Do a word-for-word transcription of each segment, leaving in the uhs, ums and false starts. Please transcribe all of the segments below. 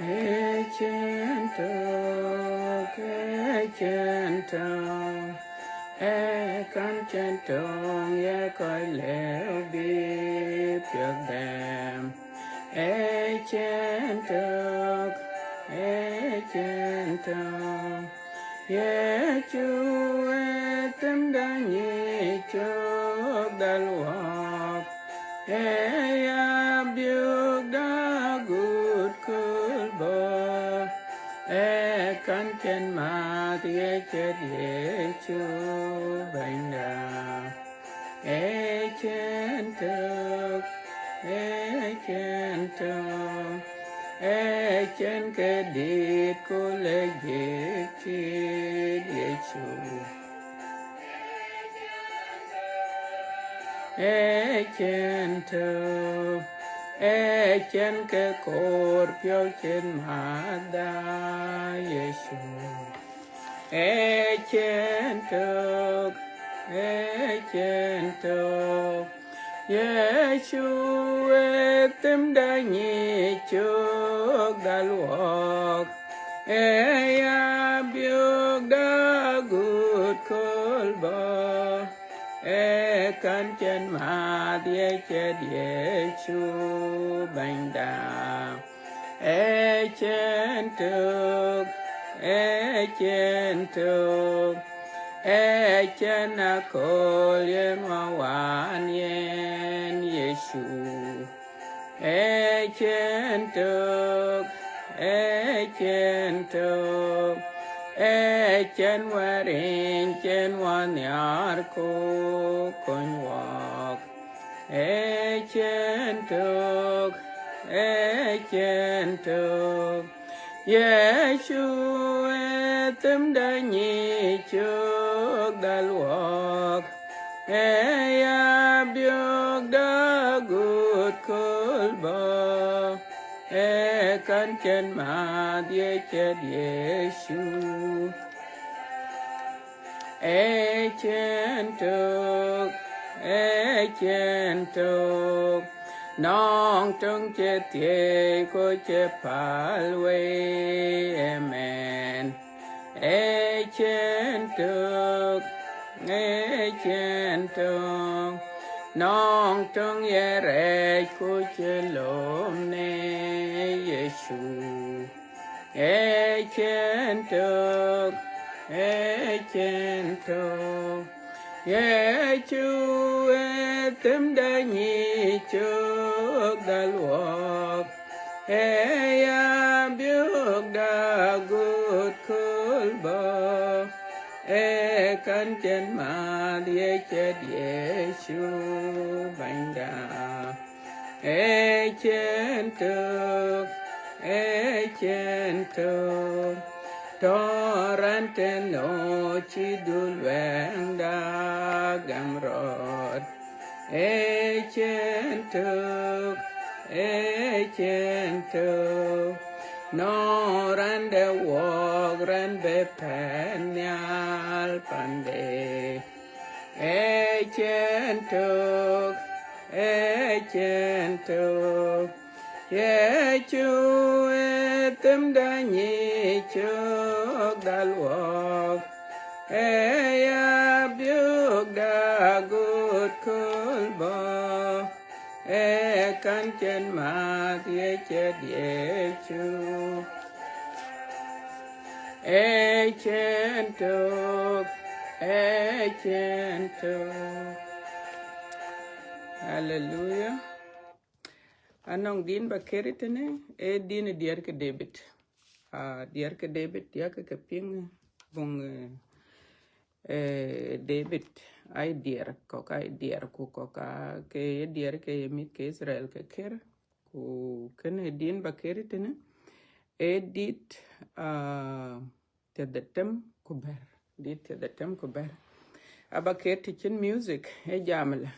Ee cïn tök, ee cïn tök, ee kän cïn töŋ ye kɔc lëu bï piɔ̈ɔ̈th dɛm. Ee cïn tök, ee cïn tök, Yecu ee themda nyic cök dhal wɔɔk. Ee ya biökda agut kööl bɔ̈, ee kän cïn määth ye ciɛ̈t Yecu Bɛ̈nyda. Ee cïn tök, ee cïn tök, ee cïn kë dït ku lëk jiëk cït Yecu. Ee cïn tök, ee cïn kë koor piɔ̈u cït määthda Yecu. Ee cïn tök, ee cïn tök, Yecu ee themda nyic cök dhal wɔɔk. Ee ya biökda agut kööl bɔ̈, ee kän cïn määth ye ciɛ̈t Yecu Bɛ̈nyda. Ee cïn tök, ee cïn tök, ee cïn akööl yen wä wään yen Yecu. Ee cïn tök, ee cïn tök, ee cïn wäriny cïn wä nhiaar ku kony wɔɔk. Ee cïn tök, ee cïn tök, Yecu ee themda nyic cök dhal wɔɔk. Ee ya biökda agut kööl bɔ̈, ee kän cïn määth ye ciɛ̈t Yecu. Ee cïn tök, ee cïn tök, nɔŋ töŋ cï thiëi ku cï päl wei ëmën. Ee cïn tök, ee cïn tök, nɔŋ töŋ ye rɛɛc ku cï lööm në Yecu. Ee cïn tök, ee cïn tök, Yecu ee themda nyic cök dhal wɔɔk. Ee ya biökda agut kööl bɔ̈, ee kän cïn määth ye ciɛ̈t Yecu Bɛ̈nyda. Ee cïn tök, ee cïn tök, tɔ̈ raan tënou cï du luɛɛŋda gam rɔt. Ee cïn tök, ee cïn tök, nɔŋ raan de wɔɔk raan bï pɛ̈n nhial pande. Ee cïn tök, ee cïn tök, Yecu ee themda nyic cök dhal wɔɔk. Ee ya biökda agut kööl bɔ̈, ee kän cïn määth ye ciɛ̈t Yecu. Ee cïn tök, ee cïn tök. Haleluya. Anɔŋ din ba keri tënë, ee din diɛɛr ke David. Ah, diɛɛr ke David, yakë ke piŋ buŋ, eh, eh, David, ai diɛɛr kɔ̈k, ai diɛɛr ku kɔ̈k, ah, ke ye diɛɛr ke ye mïth ke Israel ke ker. Ku kënë din ba keri tënë, ee dit, ah, thiërdhetem ku bɛ̈t, dit thiërdhetem ku bɛ̈t. Aba ker të cïn music, ee jam ëlä.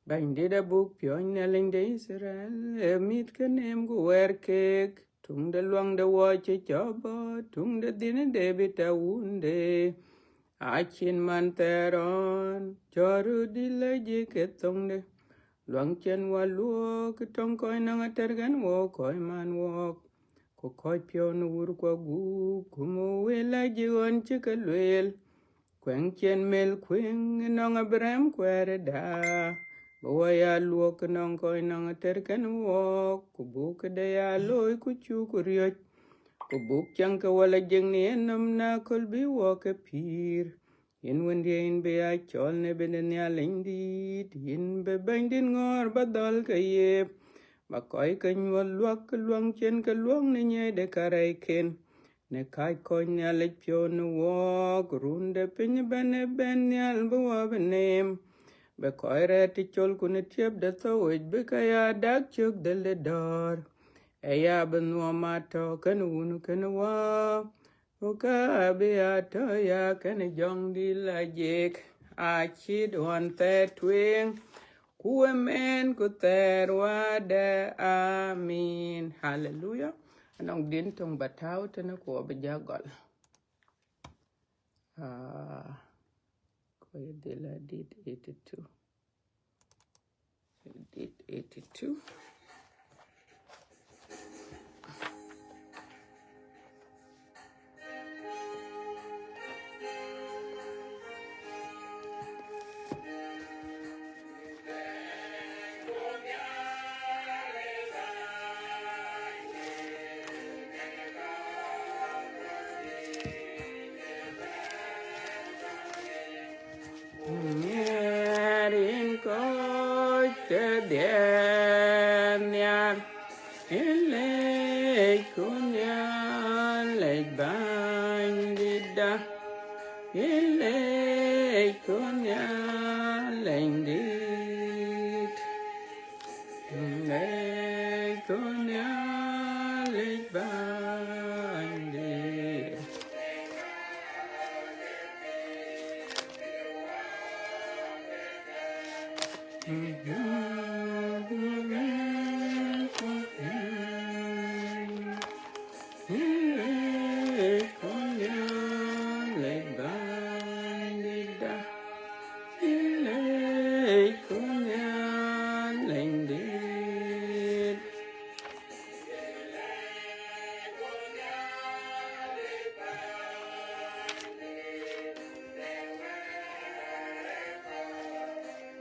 Bɛ̈nydït abuk piɔ̈ɔ̈ny Nhialic de Israel, ee mïth ke neem ku wɛɛr keek, tuŋ de luaŋ de wɔ cï cɔp bɔ̈, tuŋ de dhiën David awunde. Acïn man thɛɛr ɣɔn, cɔl röt dït lɛc ke thoŋde. Luaŋ cïn wɔ luɔɔk, tɔŋ kɔc naŋ atɛrkɛn wɔ kɔc man wɔɔk. Ku Ku kɔc piɔ̈u në wurkuɔ gup, ku muk wël ajïk ɣɔn cï ke lueel. Kuɛŋ ciɛ̈n mel kuëŋ ënɔŋ Abraham kuɛɛrda, bï wɔ ya luɔ̈k ënɔŋ kɔc nɔŋ ater kenë wɔɔk, ku buk këde ya looi ku cuk riɔ̈c, ku buk ciɛŋ ke wala jek në yenɔm në aköl bï wɔ ke pïïr. Yïn Wëndiɛ̈, yïn bï ya cɔl në bï de Nhialic dït, yïn bï Bɛ̈nydït ŋɔ̈ɔ̈r ba dhɔ̈l ke yep, ba kɔc ke nyuɔ̈th luäk ke luäŋ ciɛ̈n ke luäŋ në nyiɛ̈i de karɛcken. Në kääc kɔc Nhialic piɔ̈u në wɔɔk, run de piny ëbɛ̈n ëbɛ̈n nhial bï wɔ bï neem. Bï kɔc rɛ̈ɛ̈r të col ku në tiɛp de thou yic bï ke ya dak cök dhël de dɔ̈ɔ̈r. Aya bï nhuɔm atɔ̈ kenë wun kenë wä, ku ka bï atɔ̈ ya kenë Jɔŋdït la jek. Acït ɣɔn thɛɛr tueŋ, ku ëmën ku thɛɛr wädë. Amin. Haleluya. Anɔŋ din töŋ ba tääu tënë ku abï ja gɔl. Ah, kɔc dhil adït eighty-two. Adït eighty-two. Nhiaar yïn kɔc kedhie nhiaar, yïn lec ku Nhialic Bɛ̈nydïtda, yïn lec ku Nhialic dït. Lec ku Nhialic Bɛ̈nydït. Lec ku Nhialic Bɛ̈nydïtda. Lec ku Nhialic dït.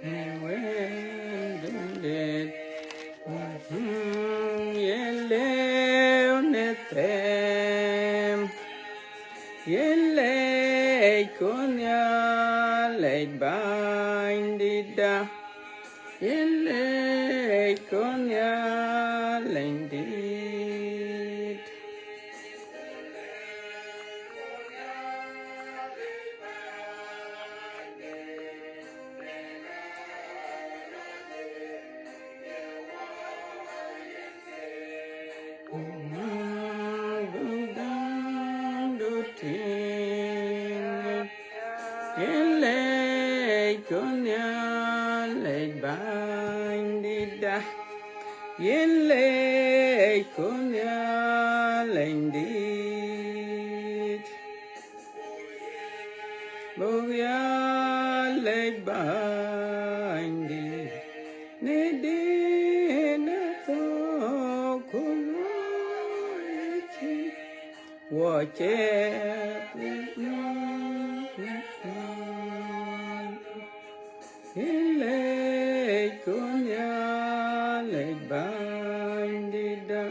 Në wëndun dït, mhm, ye lëu në them. Yïn lec ku Nhialic Bɛ̈nydïtda, yïn lec ku Nhialic dït. Yïn lec ku Nhialic Bɛ̈nydïtda, yïn lec ku Nhialic dït. Buk ya lec Bɛ̈nydït, në din ë thok ku luɔi cï wɔ cɛɛth. Yïn lec ku Nhialic Bɛ̈nydïtda,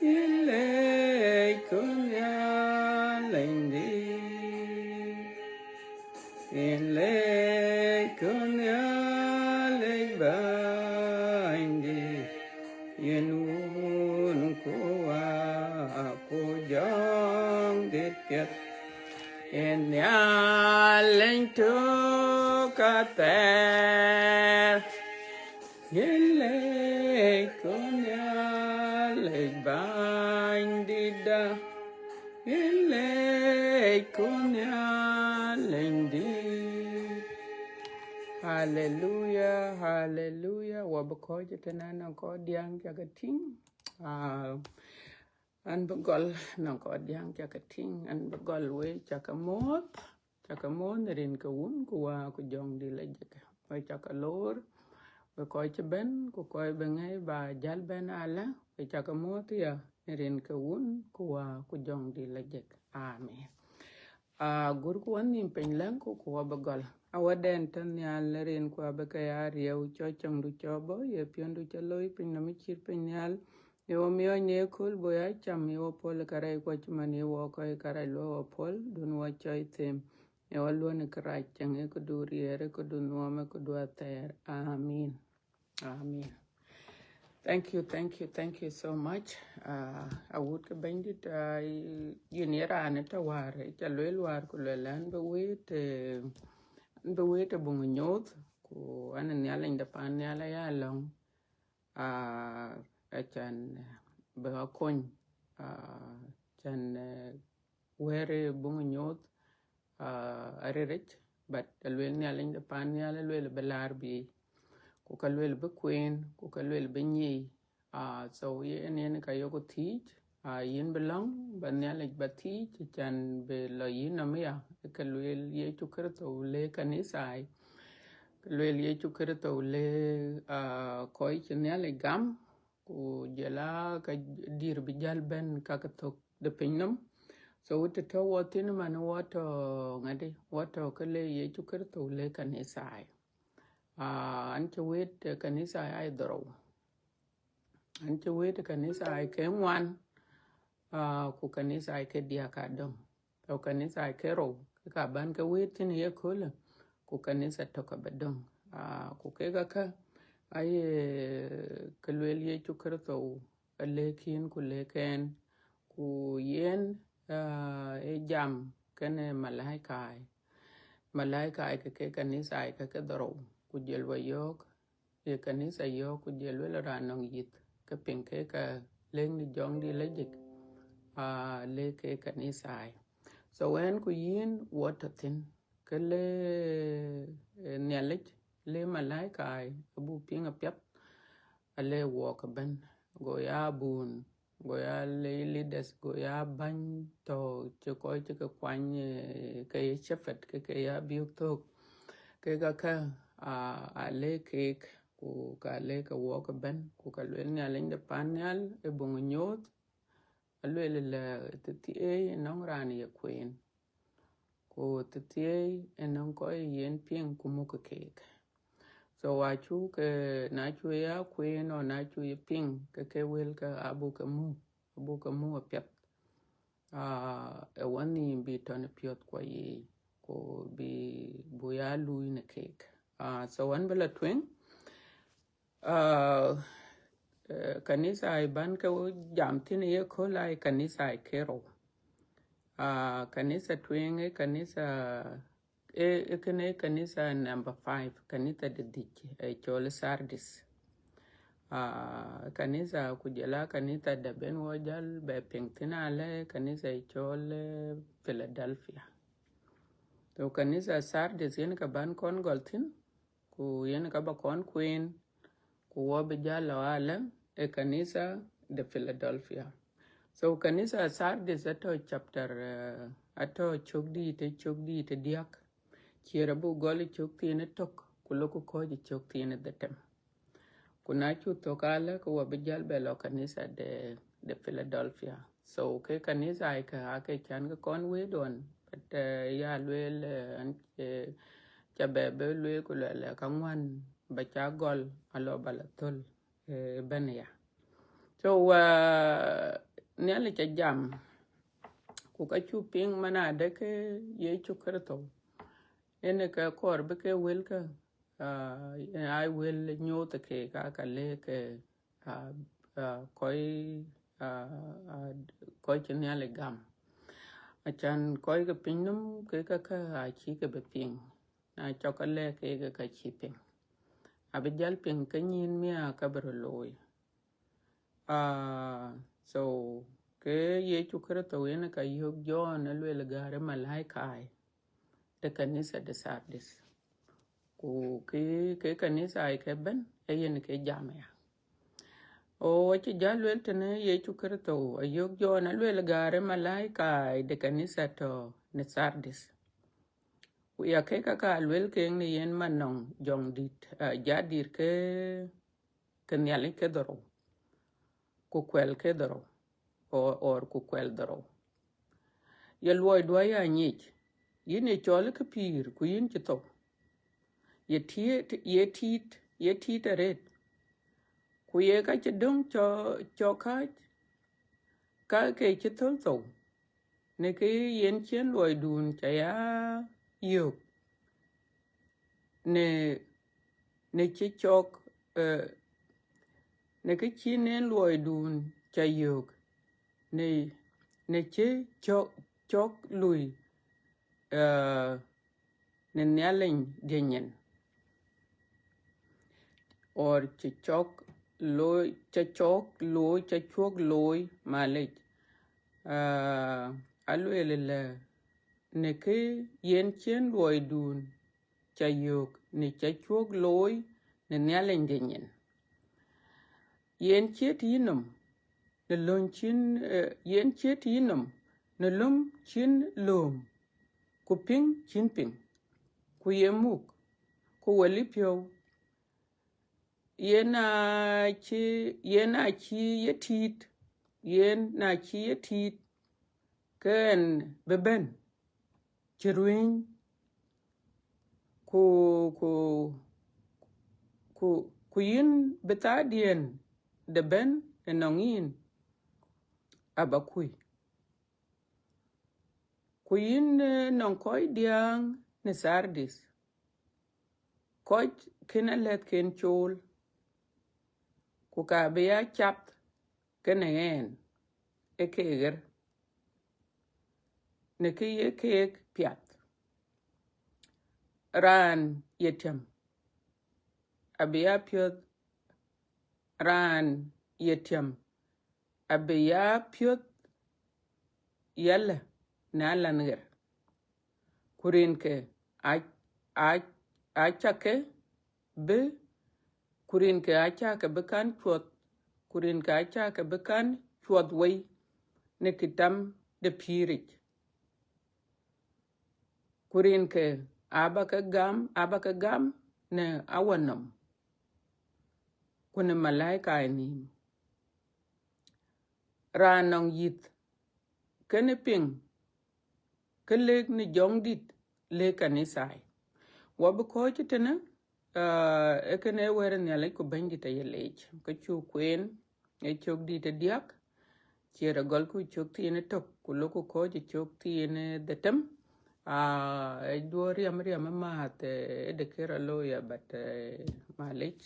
yïn lec ku Nhialic dït. Yïn lec ku Nhialic Bɛ̈nydït, yïn Wun ku Wä ku Jɔŋdït piɛth. Yïn Nhialic tök athɛɛr. Yïn lec ku Nhialic Bɛ̈nydïtda, yïn lec ku Nhialic dït. Haleluya, haleluya. Wɔ bï kɔc ëtënë, nɔŋ kɔc diäŋ cä ke tïŋ. Ah, an bï gɔl, nɔŋ kɔc diäŋ cä ke tïŋ, an bï gɔl, wek cä ke muɔ̈ɔ̈th. Cä ke muɔ̈ɔ̈th në rin ke Wun ku Wä ku Jɔŋdït la jek. Wek cä ke loor, wek kɔc cï bɛ̈n ku kɔc bï ŋɛi ba jäl bɛ̈n alä, wek cä ke muɔ̈ɔ̈th ya. rin ke Wun ku Wä ku Jɔŋdït Lajik. Amen. Aa, gurku wä nhïïm piny lɛ̈ŋku, ku wä bï gɔl. Awädɛn tɔ̈ nhial rin ku abï ke ya riëëu, cɔk cäŋdu cɔk bɔ̈, ye piɔ̈ndu cä looi piny nɔm ë cït piny nhial. Ye wä miɔɔc në ye kööl bɔ̈ ya cam, ye wä puɔl ë kärɛc kuɔ cï man ye wä kɔc kärɛc luɔi wä puɔl, dun wä cɔɔc them. Ye wä luɔn ë kërac cäŋ, ë këdu riɛɛr, ë këdu nuɔɔm, ë këdu athɛɛr. Amen. Amen. Thank you, thank you, thank you so much. Uh, awut ke Bɛ̈nydït, uh, yïn ye raan ë tɔ̈ wäär, ca lueel wäär ku lueel an bï wëët, eh, bï wëët ë buŋ nyooth, ku an Nhialic de paan nhial aya lɔ̈ŋ, uh, acan, eh, bï ɣa kony, uh, can, eh, wɛ̈ɛ̈r ë buŋ nyooth, uh, ariric, but alueel Nhialic de paan nhial alueel bï laar bï, ku ka lueel bï kueen, ku ka lueel bï nyic. Uh, so yen yen ka yok thiic, uh, yïn bï lɔ̈ŋ, ba Nhialic ba thiic, can bï lɔ yïn nɔm ya, ka lueel Yecu Kërtho le kanitha ai, ka lueel Yecu Kërtho le, uh, kɔc cï Nhialic gam, ku jɔl a ka dïr bï jäl bɛ̈n ka ke thök de piny nɔm. So wut të tɔ̈ wɔ thïn man wɔ tɔ̈ ŋadï, wɔ tɔ̈ ke le Yecu Kërtho le kanitha ai. Ah, an cï wëët, eh, kanitha ai dhorou. An cï wëët kanitha ai ke ŋuan, ah, ku kanitha ai ke diäk adöŋ. Tɔ̈ kanitha ke rou, ke ka ban ke wëët thïn ye köölë, ku kanitha tök abï döŋ. Ah, ku kek akä, aye ke lueel Yecu Kërtho, alëk yïn ku lëk ɛn, ku yen, ah, ë jam kenë malaika ai. Malaika ai ke ke kanitha ai ke ke dhorou, ku jël wä yɔ̈ɔ̈k, ye kanitha yɔ̈ɔ̈k, ku jël wël raan nɔŋ yith, ke piŋ ke ka lëŋ në Jɔŋdït Lajik, ah, le ke kanitha ai. So ɛn ku yïn wɔ tɔ̈ thïn, ke le, eh, Nhialic, le malaika ai, abuk piŋ apiɛth, ale wɔɔk ëbɛ̈n, go ya abun, go ya le leaders, go ya bäny tɔ̈ cï kɔc cï ke kuany, eh, ke ye shepherd, ke ke ya biök thök. Kek akä, ah, ale keek, ku ka le ke wɔɔk ëbɛ̈n, ku ka lueel Nhialic de paan nhial ë buŋ nyooth, alueel lɛ thithiei ënɔŋ raan ye kueen, ku thithiei ënɔŋ kɔc yen piŋ ku muk keek. So wa cuk, eh, na cu ya kueen, ɔ na cu ye piŋ, ke ke wël ke abuk ke mu, abuk ke mu apiɛth. Ah, ë wä nhïïm bï tɔ̈ në piɔ̈th kuɔ yiic, ku bï, buk ya luui në keek. Ah, so wan bï lɔ tueŋ. Ah, eh, kanitha ai ban ke wo jam thïn ye kööl ai kanitha ai ke rou. Ah, kanitha tueŋ ë kanitha, ë, ë kënë kanitha number five, kanitha de dhïc, ë cɔl Sardis. Ah, kanitha ku jɔl a kanitha de ben wɔ jäl bɛ piŋ thïn alë kanitha ë cɔl, eh, Philadelphia. So kanitha Sardis yen ka ban kɔn gɔl thïn, ku yen ka ba kɔn kueen, ku wɔ bï jäl lɔ alë ë kanitha de Philadelphia. So kanitha Sardis atɔ̈ chapter, eh, atɔ̈ cök dïït, cök dïït diäk. Ciɛɛr abuk gɔl cök thiin ë tök, ku lok ku kɔ̈ɔ̈c cök thiin ë dhetem. Ku na cu thök alë, ke wɔ bï jäl bɛ lɔ kanitha de, de Philadelphia. So ke kanitha ai ke ake can ke kɔn wëët ɣɔn, but, eh, ya lueel, eh, an, eh, ca bɛ bɛ lueel ku lueel, eh, ka ŋuan ba ca gɔl alɔ ba la thöl, eh, bɛ̈n ya. So, uh, Nhialic ca jam, ku ka cu piŋ man adë ke Yecu Kërtho, ënë ke kɔɔr bï ke wëlkä, ah, ai wël nyooth keek aa ka le ke, ah, ah, kɔc, ah, ah, kɔc cï Nhialic gam. Acan kɔc ke piny nɔm ke ka, ka acï ke bï piŋ. Na cɔk alɛ ke, ke ka cï piŋ. Abï jäl piŋ ke nyïn miäk ka bï röt looi. Ah, so, ke Yecu Kërtho yen ka yök Jɔn aluel gäär ë malaika ai de kanitha de Sardis. Ku ke, ke kanitha ai ke bɛ̈n, ee yen ke jam ya. O, acï jäl luel tënë Yecu Kërtho, ayök Jɔn aluel gäär ë malaika ai de kanitha tɔ̈ në Sardis. Ku ya ke ka ka luel keek në yen man nɔŋ Jɔŋdït, ah, jadït ke, ke Nhialic ke dhorou, ku kuɛl ke dhorou, or, or ku kuɛl dhorou. Ye luɔidu aya nyic, yïn ye cɔl ke pïïr, ku yïn cï thou. Ye tiit, ye tiit, ye tiit arëët. Ku ye ka cï döŋ cɔ, cɔ kääc, ka ke cï thöl thou. Në kë yen cïn luɔidun ca ya yök. Në, në cï cɔk, eh, në kë cïn en luɔidun ca yök. Në, në cï cɔk, cɔk lui, eh, në Nhialic diɛ̈ nyin. Or cï cɔk looi, ca cɔk looi, ca cuɔk looi, malic. Ah, alueel ëlä, në kë yen cïn luɔidun ca yök, në ca cuɔk looi në Nhialic diɛ̈ nyin. Yen ciët yïnɔm, në löm cïn, eh, yen ciët yïnɔm, në löm cïn lööm, ku piŋ cïn piŋ, ku ye muk, ku wël ë piɔ̈u. Yen na cï, yen na cï ye tiit, yen na cï ye tiit, ke ɣɛn bï bɛ̈n cï ruëëny, ku, ku, ku, ku yïn bï thaadiɛ̈n de bɛ̈n ënɔŋ yïn aba kuc. Ku yïn, eh, nɔŋ kɔc diääŋ në Thardïth, kɔc kën alɛ̈thken cool, ku ka bï ya cath kenë ɣɛn ë keek ɣer, në kë ye keek piath. Raan ye tiam abï ya piɔ̈th, raan ye tiam abï ya piɔ̈th yalë në alanh ɣer. Ku rinke a, a, acä ke bï, ku rinke acä ke bï kan cuɔth, ku rinke acä ke bï kan cuɔth wei në kitam de pïïric. Ku rinke aba ke gam, aba ke gam në awanɔm, ku në malaika ë nïïm. Raan nɔŋ yith kënë piŋ, ke lëk në Jɔŋdït, lëk kanithai. Wɔ bï kɔ̈ɔ̈c tënë, ah, ee kënë wɛ̈t Nhialic ku Bɛ̈nydït aye leec, ke cuk kueen ë cök dït ë diäk, ciɛɛr agɔl ku cök thiin ë tök, ku lok ku kɔ̈ɔ̈c ë cök thiin ë dhetem. Ah, ë duɔ̈ɔ̈r riɛm riɛm ë maath, eh, ë de kër aloya, but, eh, malic,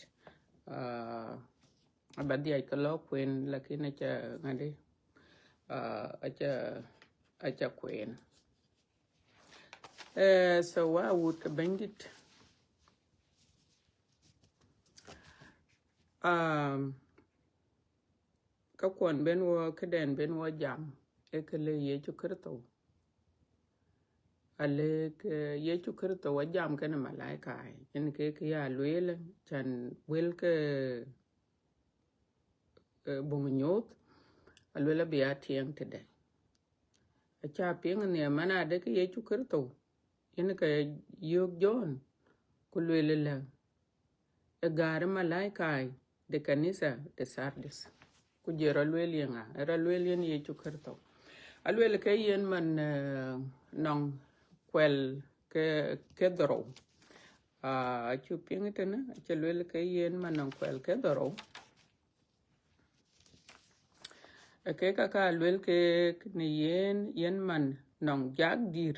ah, aba dhiac ke lɔ kueen, lakin aca ŋadï, ah, aca, aca kueen. Eh, so wa wut ke Bɛ̈nydït. Um, ka kuɔn ben wɔ, këden ben wɔ jam, ee kë le Yecu Kërtho. Alëk, eh, Yecu Kërtho wɔ jam kenë malaika, yen ke kë ya lueel, can wël ke, eh, buŋ nyuuth, alueel abï ya tiɛŋ tëde. Aca piŋ nhiɛɛr man adë ke Yecu Kërtho, yen ke yöök Jɔn, ku lueel ëlä, ë gäär ë malaikai de kanitha de Thardïth. Ku jël rɔ lueel yen ŋa? Ë rɔ lueel yen Yecu Kërtho. Alueel ke yen man, eh, nɔŋ kuɛl ke, ke dhorou. Ah, acu piŋ tënë, aca lueel ke yen man nɔŋ kuɛl ke dhorou. Ë ke ka ka lueel ke në yen, yen man nɔŋ jak dïr,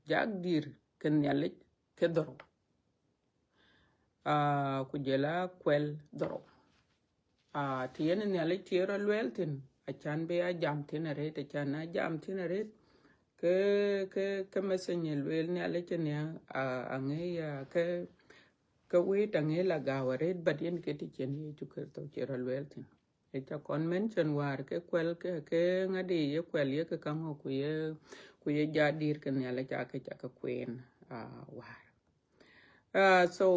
jak dïr ke Nhialic ke dhorou. Ah, ku jël a kuɛl dhorou. Ah, të yen Nhialic të ye rɔ lueel thïn, acan bï a jam thïn arëët, acan a jam thïn arëët, ke, ke, ke message ye lueel Nhialic ënë, ah, aŋëë ya, ke, ke wëët aŋëë la gääu arëët, but yen ke të cïn Yecu Kërtho cï rɔ lueel thïn. Ë ca kɔn mention wäär ke kuɛl ke, ke ŋadï ye kuɛl ye ke kaŋö, ku ye, ku ye jak dïr ke Nhialic, aake ca ke kueen, ah, wäär. Ah, so,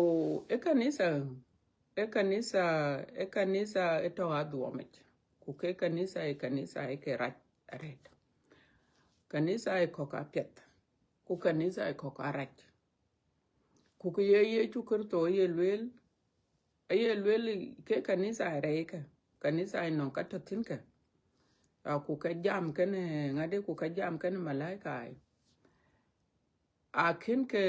ë kanitha, ë kanitha, ë kanitha ë tɔ̈ adhuɔmic, ku ke kanitha, ë kanitha ë ke rac arëët. Kanitha ë kɔ̈k apiɛth, ku kanitha ë kɔ̈k arac. Ku kë ye Yecu Kërtho ye lueel, aye lueel ke kanitha rɛɛc kë, kanitha nɔŋ ka tɔ̈ thïn kë, Ku ke jam kënë ŋadë, ku ke jam kënë malaika. Akën ke,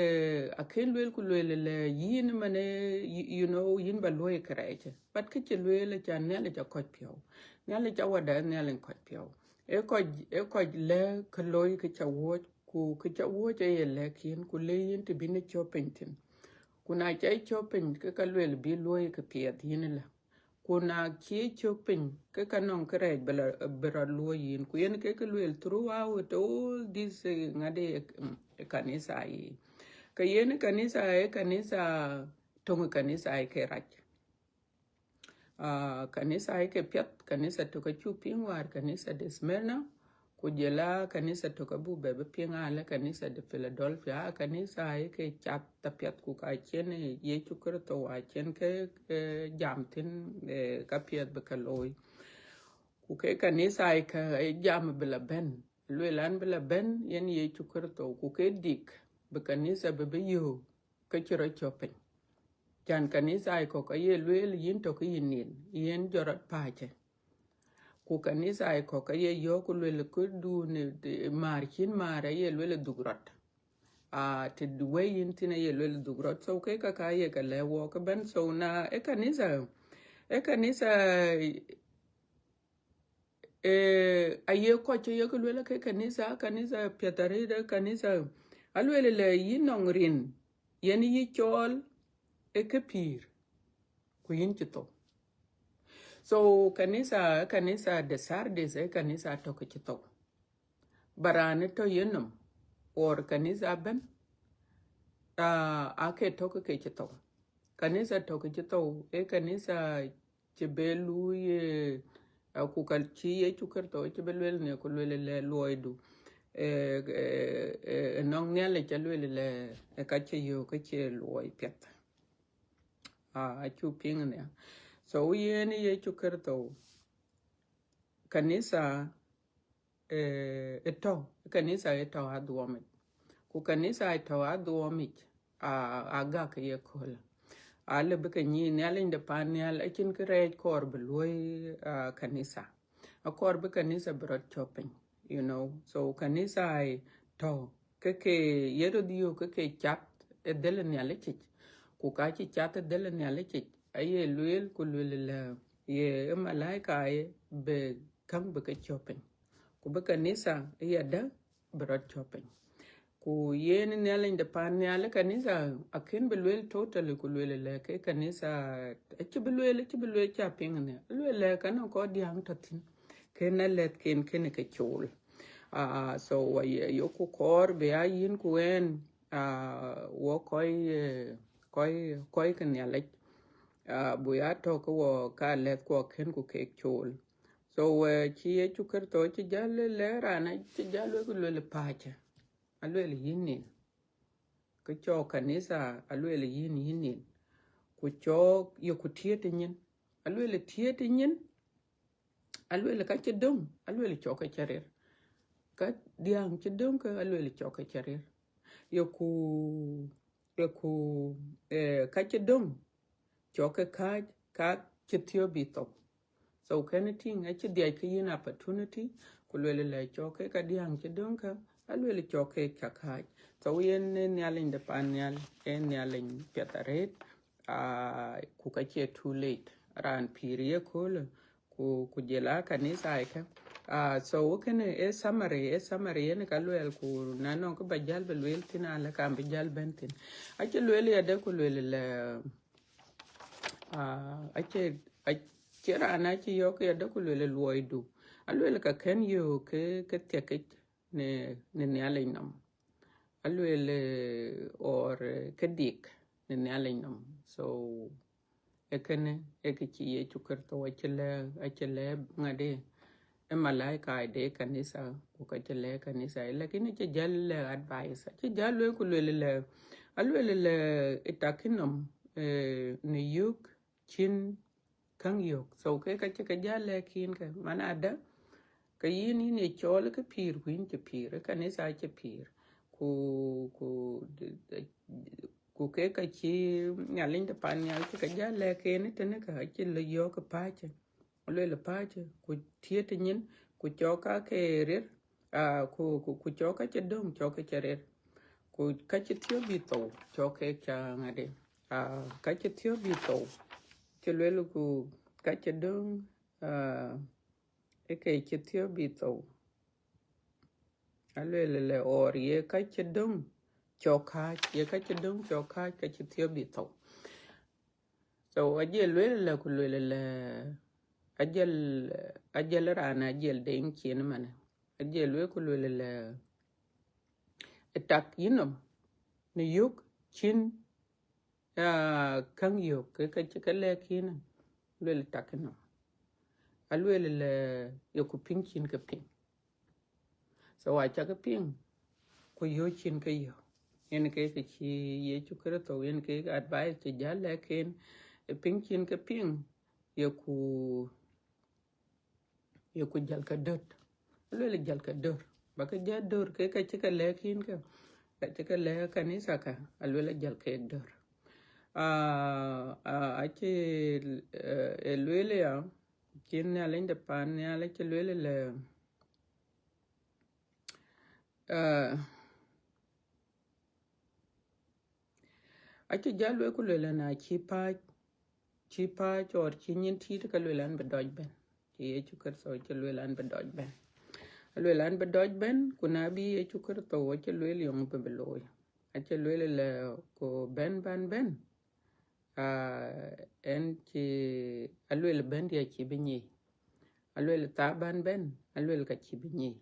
akën lueel ku lueel lɛ yïn mane, you know, yïn ba luɔi kërɛɛc. But kë cï lueel aca Nhialic a kɔc piɔ̈u. Nhialic a wada, Nhialic kɔc piɔ̈u. E kɔc, e kɔc lɛ kë looi kë ca wuɔ̈c, ku kë ca wuɔ̈c e ye lɛ̈k yïn, ku le yïn të bïn e cɔp piny thïn. Ku na ca cɔp piny, ke ka lueel bï luɔi kë piɛth yïn lɛ. Ku na cie cök piny, ke ka nɔŋ kërɛɛc bï rɔt luɔi yïn. Ku yen ke kë lueel throughout all this, ŋadë, kanitha yi. Ke yen kanitha e kanitha, töŋ kanitha e ke rac. Kanitha e ke piɛth, kanitha tök acuk piŋ wäär, kanitha de Smyrna, ku jɔl a kanitha tök abuk bɛ bï piŋ alë kanitha de Philadelphia, a kanitha e ke cath apiɛth, ku ka cïn Yecu Kërtho wa cïn ke jam thïn ka piɛth bï ke looi. Ku ke kanitha e ke jam bï la bɛ̈n, lueel an bï la bɛ̈n yen Yecu Kërtho, ku ke dik bï kanitha bï bï yöök ke cï rɔt cɔp piny. Can kanitha e kɔ̈k aye lueel yïn tɔ̈ ke yï nin, yen jɔ rɔt pääcë. Ku kanitha e kɔ̈k aye yɔ̈ɔ̈k ku lueel këdun, maar cïn maar aye lueel dhuk rɔt. Të wëi yïn thïn aye lueel dhuk rɔt. So ke kaka ye ke lɛ̈k wɔɔk ëbɛ̈n. So na e kanitha, e kanitha, aye kɔc cï yek lueel ke kanitha, kanitha piɛth arëët, kanitha alueel lɛ yïn nɔŋ rin, yen yï cɔɔl e ke pïïr, ku yïn cï thou. So kanitha, kanitha de Sardis e kanitha tɔ̈ ke cï thou. Ba raan e tɔ̈ yenɔm, or kanitha ëbɛ̈n, ake tɔ̈ ke cï thou. Kanitha tɔ̈ ke cï thou e kanitha cï be luui, ku ka cï Yecu Kërtho cï be lueel në ku lueel lɛ luɔidu, ë nɔŋ Nhialic ca lueel lɛ, ë ka cï yöök ke cie luɔi piɛth. Acuk piŋ nhial. So yen Yecu Kërtho, kanitha e tɔ̈, kanitha e tɔ̈ adhuɔmic. Ku kanitha e tɔ̈ adhuɔmic, agak ye köölë. Alë bï ke nyic Nhialic de pan nhial, acïn kërɛɛc kɔɔr bï luɔi kanitha. Akɔɔr bï kanitha bï rɔt cɔp piny, you know. So kanitha e tɔ̈ ke ke ye röt yöök ke ke cath e dhël Nhialic yic. Ku ka cï cath e dhël Nhialic yic, aye lueel ku lueel lɛ ye malaika ye bï käŋ bï ke cɔp piny. Ku bï kanitha yadë bï rɔt cɔp piny. Ku yen Nhialic de pan nhial, kanitha akën bï lueel totally ku lueel lɛ ke kanitha, acï bï lueel, acï bï lueel ca piŋ nhial. Lueel lɛ ka nɔŋ kɔc diäŋ tɔ̈ thïn, kën alɛ̈thken kën ke cool. So wa ye yoku kɔɔr bï a yïn ku ɣɛn, wɔ kɔc, kɔc, kɔc ke Nhialic, bï a tɔ̈ ke wɔ ka lɛ̈thkuɔ kën ku kek cool. So cï Yecu Kërtho cï jäl lɛ̈k raan, acï jäl lueel ku lueel pääcë. Alueel yïn nin. Ke cɔk kanitha, alueel yïn, yïn nin. Ku cɔk yeku tiët nyin. Alueel tiët nyin. Alueel ka cï döŋ, alueel cɔk ke cï rëër. Ka diäŋ cï döŋ ke, alueel cɔk ke cï rëër. Yeku, yeku, ka cï döŋ, cɔk ke kääc, ka cï thiɔ̈k bï thou. So kënë tïŋ, acï dhiac ke yïn opportunity, ku lueel lɛ cɔk ke ka diäŋ cï döŋ ke, alueel cɔk ke ca kääc. So yen Nhialic de pan nhial, e Nhialic piɛth arëët, ku ka cie too late. Raan pïïr ye köölë, ku, ku jɔl a kanitha ke. So kënë e summary, e summary yen ka lueel, ku na nɔŋ kë ba jäl bï lueel thïn, alë kam bï jäl bɛ̈n thïn. Acï lueel yadë ku lueel lɛ, acï, acï raan acï yɔ̈ɔ̈k yadë ku lueel luɔidu. Alueel ka kën yöök ke, ke thiëkic në, në Nhialic nɔm. Alueel or ke dik në Nhialic nɔm. So e kënë e kë cï Yecu Kërtho acï lɛ̈k, acï lɛ̈k ŋadë, e malaika de kanitha, ku ka cï lɛ̈k kanitha, lakin acï jäl lɛ̈k advice, acï jäl lueel ku lueel lɛ, alueel lɛ, ë tak nɔm në yök cïn käŋ yök. So ke ka cï ke jäl lɛ̈k yïn ke, man adë, ke yïn, yïn ye cɔɔl ke pïïr, ku yïn cï pïïr, kanitha cï pïïr. Ku, ku, ku ke ka cï Nhialic de pan nhial cï ke jäl lɛ̈k en tënë ke, acï lɔ yɔ̈ɔ̈k pääcë. Alueel pääcë, ku tiët nyin, ku cɔk ka ke rir, aa, ku, ku, ku cɔk ka cï döŋ, cɔk ke cï rir, ku ka cï thiɔ̈k bï thou, cɔk ke ca ŋadï, aa, ka cï thiɔ̈k bï thou, cï lueel ku ka cï döŋ, aa, ë ke cï thiɔ̈k bï thou. Alueel lɛ, or ye ka cï döŋ cɔk kääc, ye ka cï döŋ cɔk kääc, ka cï thiɔ̈k bï thou. So, ajël lueel lɛ, ku lueel lɛ, ajël, ajël raan, ajël deŋ cin manë. Ajël lueel, ku lueel lɛ, ë tak yïnɔm, në yök cïn, aa, käŋ yök, ke ka cï ke lɛ̈k yïn, lueel tak yïnɔm. Alueel lɛ, yeku piŋ cïn ke piŋ. So, acä ke piŋ, ku yök cïn ke yök. Yen ke ke cï Yecu Kërtho, yen ke advice cï jäl lɛ̈k en, ë piŋ cïn ke piŋ, yeku, yeku jäl ke döt. Alueel jäl ke döt. Ba ke jäl döt, ke ka cï ke lɛ̈k yïn ke, ka cï ke lɛ̈k kanitha ka, alueel jäl ke döt. Aa, aa, acï, ee, ee lueel ya, cïn Nhialic de pan Nhialic cï lueel lɛ, aa, acï jäl lueel ku lueel na cï pääc, cï pääc or cï nyin tït, ka lueel an bï dɔc bɛ̈n. Cï Yecu Kërtho cï lueel an bï dɔc bɛ̈n. Alueel an bï dɔc bɛ̈n, ku na bï Yecu Kërtho acï lueel yöŋ bï bï looi. Acï lueel lɛ ku bɛ̈n ban bɛ̈n, aa, ɛn cï, alueel bɛ̈n dia cï bï nyic. Alueel thaa ban bɛ̈n, alueel ka cï bï nyic.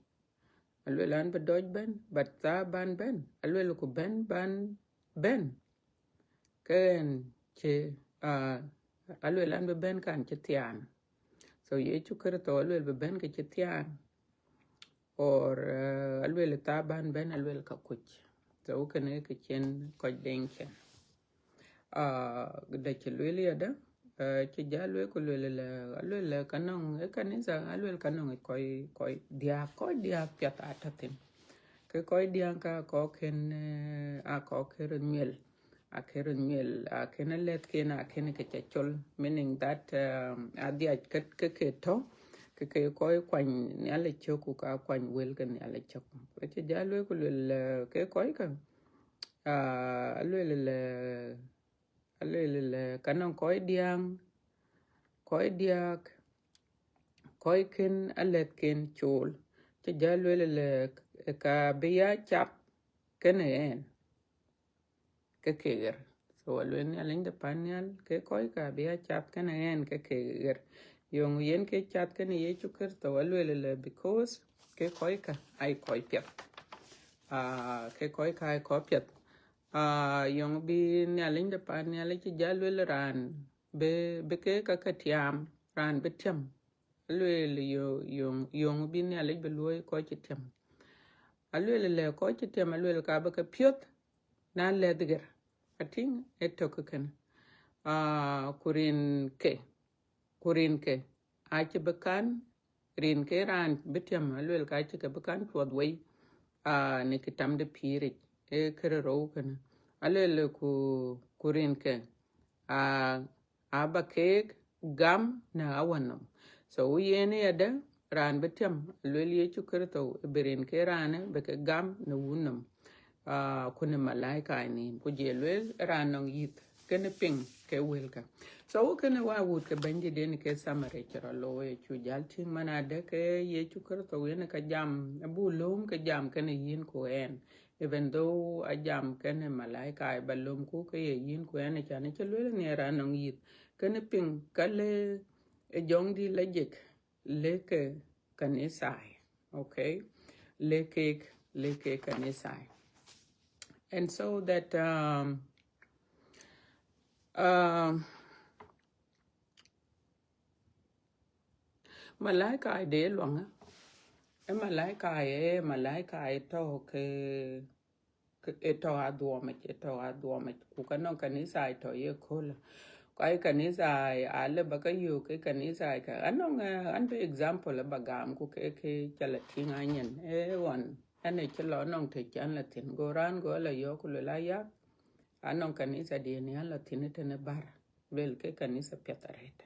Alueel an bï dɔc bɛ̈n, but thaa ban bɛ̈n, alueel ku bɛ̈n ban bɛ̈n, ke ɛn cï, aa, alueel an bï bɛ̈n kan cï thiaan. So, Yecu Kërtho alueel bï bɛ̈n ke cï thiaan, or, aa, alueel thaa ban bɛ̈n, alueel ka kuc. So, kënë ke cïn kɔc deŋ cin. Aa, da cï lueel yadë, aa, cï jäl lueel ku lueel lɛ, alueel lɛ ka nɔŋ ë kanitha, alueel ka nɔŋ ë kɔc, kɔc diäk, kɔc diäk piɛth aa tɔ̈ thïn. Ke kɔc diäk ka kɔc kën, ee, aa kɔc kën röt nyuel, aa kën röt nyuel, aa kën alɛ̈thken, aa kën ke ca col, meaning that, um, adhiac ke, ke ke tɔ̈, ke ke kɔc kuany Nhialic cök, ku ka kuany wël ke Nhialic cök. Ke cï jäl lueel ku lueel lɛ, ke kɔc ka, aa, alueel lɛ, alueel lɛ, ka nɔŋ kɔc diäk, kɔc diäk, kɔc kën alɛ̈thken col, cï jäl lueel lɛ, ka bï ya cath kenë ɛn, ke ke ɣer. So, alueel Nhialic de pan nhial, ke kɔc ka bï ya cath kenë ɛn, ke ke ɣer. Yöŋ yen ke cath kenë Yecu Kërtho, alueel lɛ, because ke kɔc ka ai kɔc piɛth. Aa, ke kɔc ka ai kɔc piɛth. Aa, yöŋ bï Nhialic de pan nhial cï jäl lueel raan, bï, bï ke ka ke tiaam, raan bï tiam. Alueel yö-, yöŋ, yöŋ bï Nhialic bï luɔ̈i kɔc cï tiam. Alueel lɛ kɔc cï tiam, alueel ka bï ke piɔ̈th, na lɛ̈th ɣer. Atïŋ ë tök kënë. Aa, ku rin ke, ku rin ke, acï bï kan, rin ke raan bï tiam, alueel ka cï ke bï kan cuɔth wei, aa, në kë tamde pïïric, ee kërë rou kënë. Alueel ku, ku rin ke, aa, aba keek gam në awanɔm. So, yen yadë, raan bï tiam, alueel Yecu Kërtho, bï rin ke raanë, bï ke gam në wunɔm. Aa, ku në malaika nïïm, ku jël lueel raan nɔŋ yith, kënë piŋ ke wëlkä. So, kënë wa wut ke Bɛ̈nydït yen ke summary cï rɔt looi, cu jäl tïŋ man adë ke Yecu Kërtho yen ka jam, abuk lööm ke jam kenë yïn ku ɛn. Even though a jam kenë malaika, ba lööm ku ke ye yïn ku ɛn, acan cï lueel në raan nɔŋ yith. Kënë piŋ, ka le ë jɔŋdït la jek, le ke kanithai, okay? Le kek, le ke kanithai. And so that, um, um, malaika de luaŋë, ë malaika, ë malaika tɔ̈ ke, ke, ë tɔ̈ adhuɔmic, ë tɔ̈ adhuɔmic, ku ka nɔŋ kanithai tɔ̈ ye köölë. Ku ai kanithai, alë ba ke yök ke kanithai ka. Anɔŋ, eh, an bï example ba gam, ku ke, ke ca la tïŋ anyin. Eh, ɣɔn, an ë cï lɔ nɔŋ të can la thïn. Go raan go ala yɔ̈ɔ̈k, ku lueel aya, anɔŋ kanitha diɛn an la thïn tënë bär. Lueel ke kanitha piɛth arëët.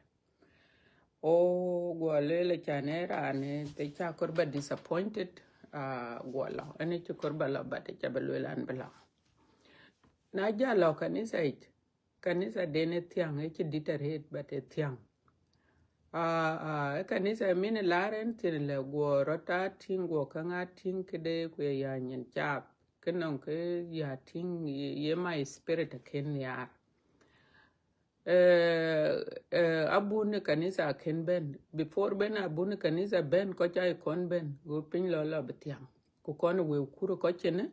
O, guɔ lueel, acan ë raan ë ca kɔɔr ba disappointed, ah, guɔ lɔ. Ënë cï kɔɔr ba lɔ, but ca bï lueel an bï lɔ. Na ja lɔ kanitha yic, kanitha den ë thiäŋ, ë cï dit arëët, but ë thiäŋ. Ah, ah, ë kanitha min ë laar en thïn lɛ, guɔ rɔt aa tïŋ, guɔ käŋ aa tïŋ këde, ku ye ya nyin caap, kë nɔŋ kë ya tïŋ, ye, ye my spirit akën nhiaar. Eh, eh, abun ë kanitha akën bɛ̈n. Before bɛ̈n abun ë kanitha bɛ̈n, kɔc aa kɔn bɛ̈n, go piny lɔ lɔ bï thiäŋ. Ku kɔn ë wëu kur kɔc cïnë,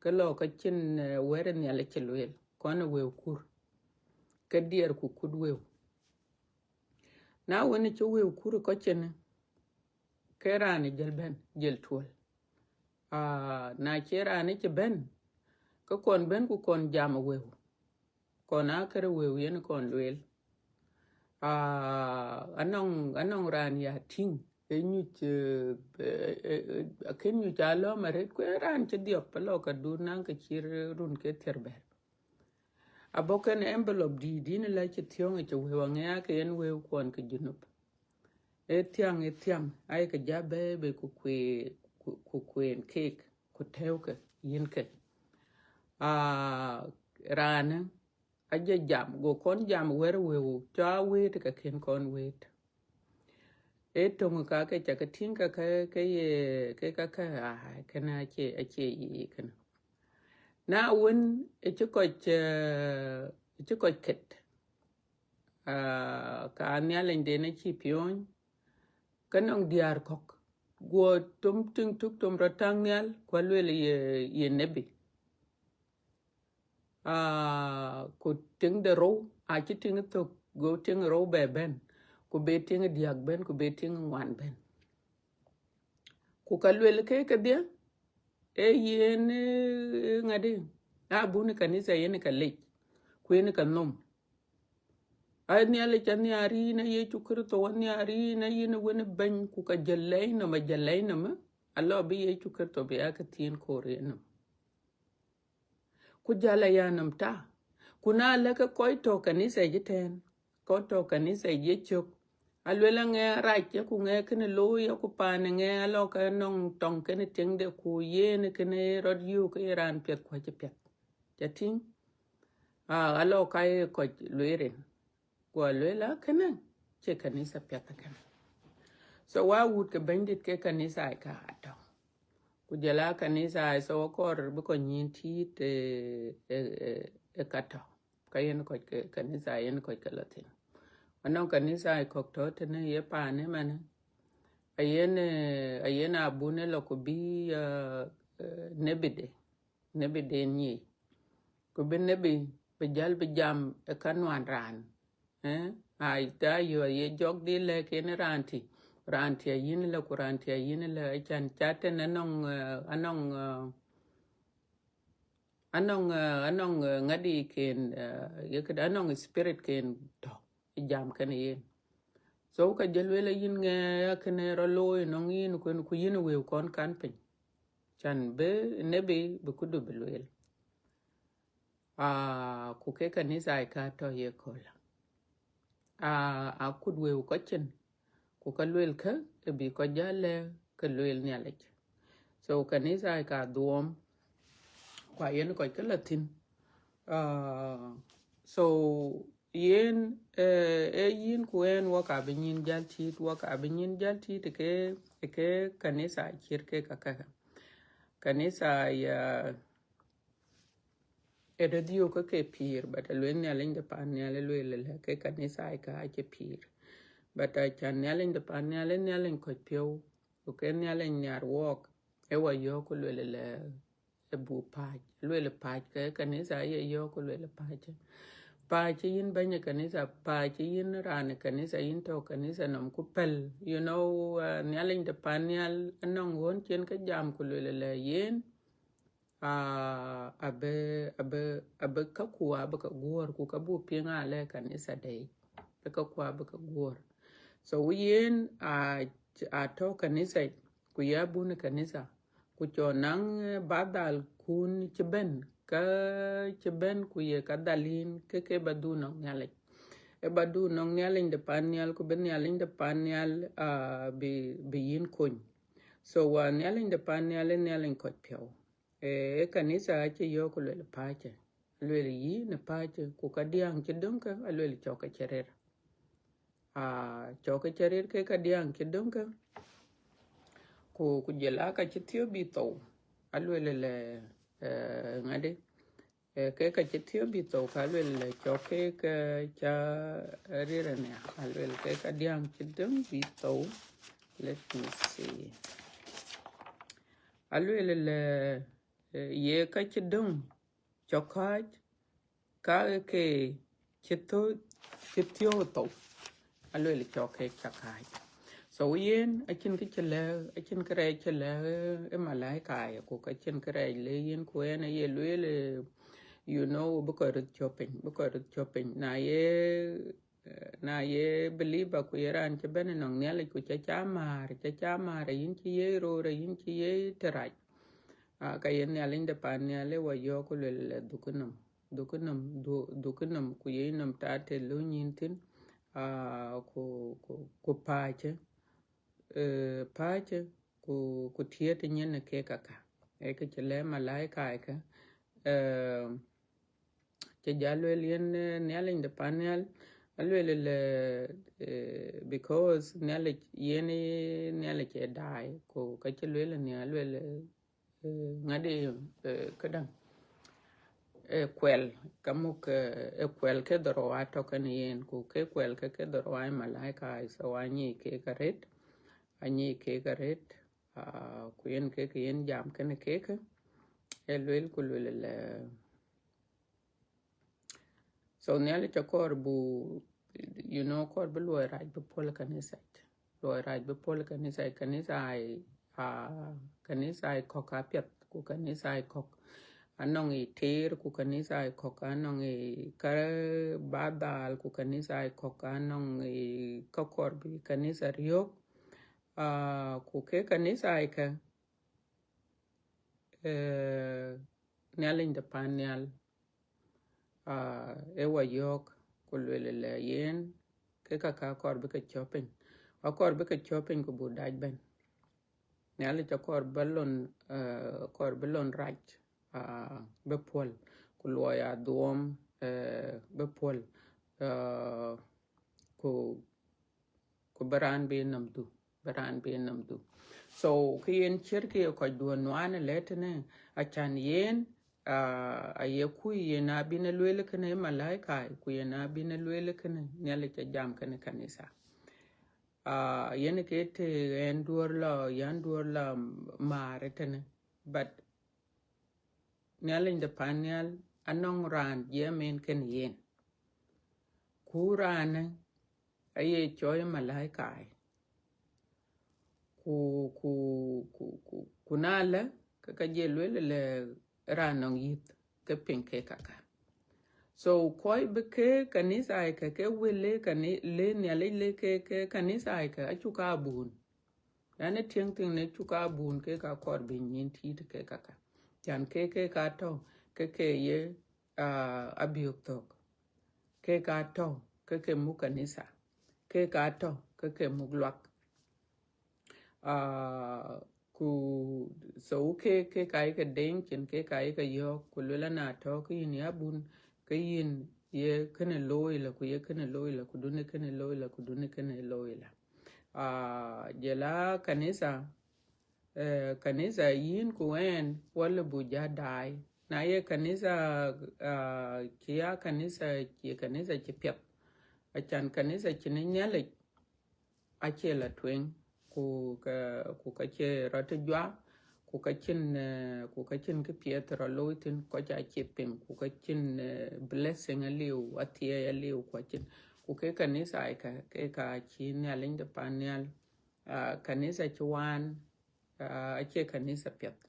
ke lɔ ka cïn, eh, wɛ̈t ë Nhialic cï lueel, kɔn ë wëu kur, ke diɛɛr ku kut wëu. Na wën cï wëu kur kɔc cïnë, ke raan ë jël bɛ̈n, jël tuɔl. Ah, na cie raan ë cï bɛ̈n, ke kɔn bɛ̈n ku kɔn jam ë wëu. Kɔn aa kërë wëu yen kɔn lueel. Ah, anɔŋ, anɔŋ raan ya tïŋ, ë nyuc, eh, eh, eh, eh, akën nyuc alɔ̈ɔ̈m arëët, ku ë raan cï dhiɔp, alɔ ka dun naŋ ke cï run ke thiër bɛ̈ɛ̈r. Abɔ̈ kën envelope dïït, yïn la cï thiɔ̈ŋ ë cï wëu aŋëë, ake yen wëu kuɔn ke Junub. Ë thiäŋ, ë thiäŋ, ayekë ja bɛ̈ɛ̈i bei ku kueen, ku, ku kueen keek, ku tɛ̈ɛ̈ukë yïn ke. Ah, raanë, ajɔ jam, go kɔn jam wɛ̈t wëu, cɔk a wëët ke kën kɔn wëët. Ee töŋ ka ke ca ke tïŋ ka ke, ke ye, ke ka ke, ah, kënë acie, acie yic kënë. Na wën, ë cï kɔc, eh, ë cï kɔc ket, ah, ka Nhialic den acï piɔ̈ɔ̈ny, ke nɔŋ diäär kɔ̈k, guɔ tom tïŋ tök tom rɔt täŋ nhial, ku alueel ye, ye nebi. Ah, ku tiŋ de rou, acï tiŋ thök, go tiŋ rou bɛ bɛ̈n, ku be tiŋ diäk bɛ̈n, ku be tiŋ ŋuan bɛ̈n. Ku ka lueel ke kedhie, ee yen, eh, ŋadï, abun ë kanitha yen ka lec, ku yen ka nhom. Ai Nhialic anhiar yïn, a Yecu Kërtho anhiar yïn, a yïn wën bɛ̈ny, ku ka jël lɛc nɔm, a jël lɛc nɔm, alɔ bï Yecu Kërtho bï ya ke thiin koor yen nɔm. Ku jal aya nɔm ta. Ku na lɛ̈k ke kɔc tɔ̈ kanitha yic ëtɛ̈ɛ̈n, kɔc tɔ̈ kanitha yic yecök, alueel aŋɛ rac, ku ŋɛ kënë looi, ku paan ŋɛ alɔ ke nɔŋ tɔŋ kënë tiŋde, ku yen kënë rɔt yök ke ye raan piɛth ku acï piɛth. Ca tïŋ? Ah, alɔ ka ye kɔc lueel rin. Guɔ lueel a kënë cie kanitha piɛth kënë. So wa wut ke bɛ̈nydït ke kanitha ka atɔ̈. Ku jɔl a kanitha, so akɔɔr bï kɔc nyïn tiit, eh, eh, eh, eh, ka tɔ̈. Ka yen kɔc ke, kanitha yen kɔc ke lɔ thïn. Anɔŋ kanitha kɔ̈k tɔ̈ tënë ye paan ëmënë. Ayen, eh, ayen abun ë lɔ ku bï, eh, eh, nebide, nebiden nyic. Ku bï nebi bï jäl bï jam ë ka nuan raan. Eh? Ai, ta yö aye jɔk dï lɛ̈k en raan tï, raan tï ayïn lë, ku raan tï ayïn lë, acan ca tën anɔŋ, eh, anɔŋ, eh, anɔŋ, eh, anɔŋ, eh, ŋadï ken, eh, ye këdë, anɔŋ spirit ken tɔ̈ ë jam kënë yen. So ka jël lueel ayïn ŋɛ akënë rɔt looi nɔŋ yïn, ku, ku yïn wëu kɔn kan piny. Can bï nebi bï këdu bï lueel. Ah, ku ke kanitha ka tɔ̈ ye kööl. Ah, akut wëu kɔc cin, ku ka lueel kë, ke bï kɔc jäl lɛ̈k ke lueel Nhialic. So kanitha ka dhuɔɔm, ku ayen kɔc ke lɔ thïn. Ah, so yen, eh, ee yïn ku ɣɛn, wɔ ka bï nyïn jäl tiit, wɔ ka bï nyïn jäl tiit ke, ke kanitha cït ke ka, ka, ka. Kanitha ya, ë dë dhiöök ke ke pïïr, but alueel Nhialic de pan nhial, alueel lë ke kanitha ka acï pïïr. But acan Nhialic de pan nhial, ee Nhialic kɔc piɔ̈u, ku ke Nhialic nhiar wɔɔk, ee wɔ yɔ̈ɔ̈k ku lueel lë ë buk pääc. Lueel pääc ke kanitha aye yɔ̈ɔ̈k ku lueel pääc. Pääc yïn bɛ̈ny ë kanitha, pääc yïn raan ë kanitha, yïn tɔ̈ kanitha nɔm ku pɛ̈l, you know, uh, Nhialic de pan nhial anɔŋ ɣön cïn ke jam ku lueel lë yen, ah, abï, abï, abï käkku abï ke guɔ̈ɔ̈r, ku ka buk piŋ alë kanitha dɛ̈ yic, bï käkku abï ke guɔ̈ɔ̈r. So yen, ah, atɔ̈ kanitha yic, ku ye abun ë kanitha, ku cɔn naŋ, eh, ba dhal kun cï bɛ̈n, ka cï bɛ̈n ku ye ka dhal yïn, ke ke ba dhuk nɔŋ Nhialic. Ë ba du nɔŋ Nhialic de pan nhial, ku bï Nhialic de pan nhial, uh, bï, bï yïn kony. So, uh, Nhialic de pan nhial ë Nhialic kɔc piɔ̈u. Ee, ee kanitha acï yɔ̈ɔ̈k ku luel pacë. Aluel yï në pacë, ku ka diäŋ cï döŋ ke, aluel cɔk ke cï rir. Ah, cɔk ke cï rir ke ka diäŋ cï döŋ ke. Ku, ku jël aa ka cï thiɔ̈k bï thou. Aluel lɛ, eh, ŋadï. Eh, ke ka cï thiɔ̈k bï thou, ka luel lɛ cɔk ke, ke ca rir ania. Aluel ke ka diäŋ cï döŋ bï thou. Let me see. Aluel lɛ, eh, ye ka cï döŋ cɔk kääc, ka ke cï thou, cï thiɔ̈k thou. Aluel cɔk ke ca kääc. So yen, acïn kë cï lɛ̈k, acïn kërɛɛc cï lɛ̈k, eh, ë malaika ye, ku ka cïn kërɛɛc le yen, ku yen aye lueel, eh, you know, bï kɔc röt cɔp piny, bï kɔc röt cɔp piny. Na ye, eh, na ye believer ku ye raan cï bɛ̈n ënɔŋ Nhialic ku ca ca määr, ca ca määr, ayïn cï ye röör, ayïn cï ye tërac. Ah, ka ye Nhialic de pan nhial ë wa yɔ̈ɔ̈k ku luel lɛ dhuk nɔm, dhuk nɔm, dhu-, dhuk nɔm, ku ye nɔm taat të lööny yïn thïn, ah, ku, ku, ku pacë, eh, pacë, ku, ku tiɛɛt nyin ë kek aka. Ee kë cï lɛ̈k malaika ë ke, eh, cï jal luel yen, eh, Nhialic de pan nhial, aluel lɛ, eh, because Nhialic yen ë Nhialic ë daai, ku ka cï luel nia, aluel, eh, ŋadï, eh, këdäŋ, eh, kuɛl, ka muk, eh, eh, kuɛl ke dhorou atɔ̈ kenë yen, ku ke kuɛl ke, ke dhorou aa malaika, so anyic kek arët, anyic kek arët, ah, ku yen kek yen jam kenë kek, ë luel ku luel lɛ, so Nhialic akɔɔr bu, you know, kɔɔr bï luɔi rac bï puɔl ë kanitha. Luɔi rac bï puɔl ë kanitha. Kanitha ai, ah, kanitha ai kɔ̈k apiɛth, ku kanitha ai kɔ̈k anɔŋ ë teer, ku kanitha ai kɔ̈k anɔŋ ë ka ba dhal, ku kanitha ai kɔ̈k anɔŋ ë ka kɔɔr bï kanitha riɔ̈ɔ̈k. Ah, ku ke kanitha ai ke, eh, Nhialic de pan nhial, ah, ë wa yɔ̈ɔ̈k ku luel lɛ yen, ke ka ka kɔɔr bï ke cɔp piny. Akɔɔr bï ke cɔp piny ku bu dac bɛ̈n. Nhialic akɔɔr bï lon, eh, kɔɔr bï lon rac, ah, bï puɔl, ku luɔi adhuɔm, eh, bï puɔl, eh, ku, ku bï raan bï nɔm dhu, bï raan bï nɔm dhu. So, kë yen ciɛ̈t kë ye kɔc duɔ̈n nuan ë lɛ̈t tënë, acan yen, ah, aye kuc yen abï në lueel kënë ë malaika, ku yen abï në lueel kënë Nhialic ë jam kenë kanitha. Ah, yen ke të ɣɛn duɔ̈r lɔ, yan duɔ̈r lɔ määr ë tënë. But Nhialic de pan nhial anɔŋ raan jiɛɛm en kenë yen. Ku raanë aye cɔɔi malaika ai. Ku, ku, ku, ku, ku na lë, ke ka jɛ lueel lɛ raan nɔŋ yïth ke piŋ ke kaka. So, kɔc bï ke kanitha ai ke, ke wël le kani-, le Nhialic le ke, ke kanitha ai ke, acuk aa bun. Yan ë tiɛŋ thïn në cuk aa bun ke ka kɔɔr bï nyin tiit ke kaka. Can ke, ke ka tɔ̈, ke ke ye, ah, abiök thök. Ke ka tɔ̈, ke ke muk kanitha. Ke ka tɔ̈, ke ke muk luak. Ah, ku so ke, ke ka ye ke deŋ cin, ke ka ye ke yɔ̈ɔ̈k, ku luel ana tɔ̈ ke yïn ya bun, ke yïn ye kënë looi lë, ku ye kënë looi lë, ku dun ë kënë looi lë, ku dun ë kënë looi lë. Ah, jël a kanitha, eh, kanitha yïn ku ɣɛn, wala bu ja daai. Na ye kanitha, ah, cï ya kanitha, cï kanitha cï piɛth. Acan kanitha cïn ë Nhialic, acie la tueŋ, ku ka, ku ka cie rɔt ë juak, ku ka cïn, eh, ku ka cïn kë piɛth rɔt looi thïn, kɔc acie piŋ, ku ka cïn, eh, blessing aliu, athiɛɛi aliu, ku acïn. Ku ke kanitha ai ka, ke ka cï Nhialic de pan nhial, ah, kanitha cï waan, ah, acie kanitha piɛth.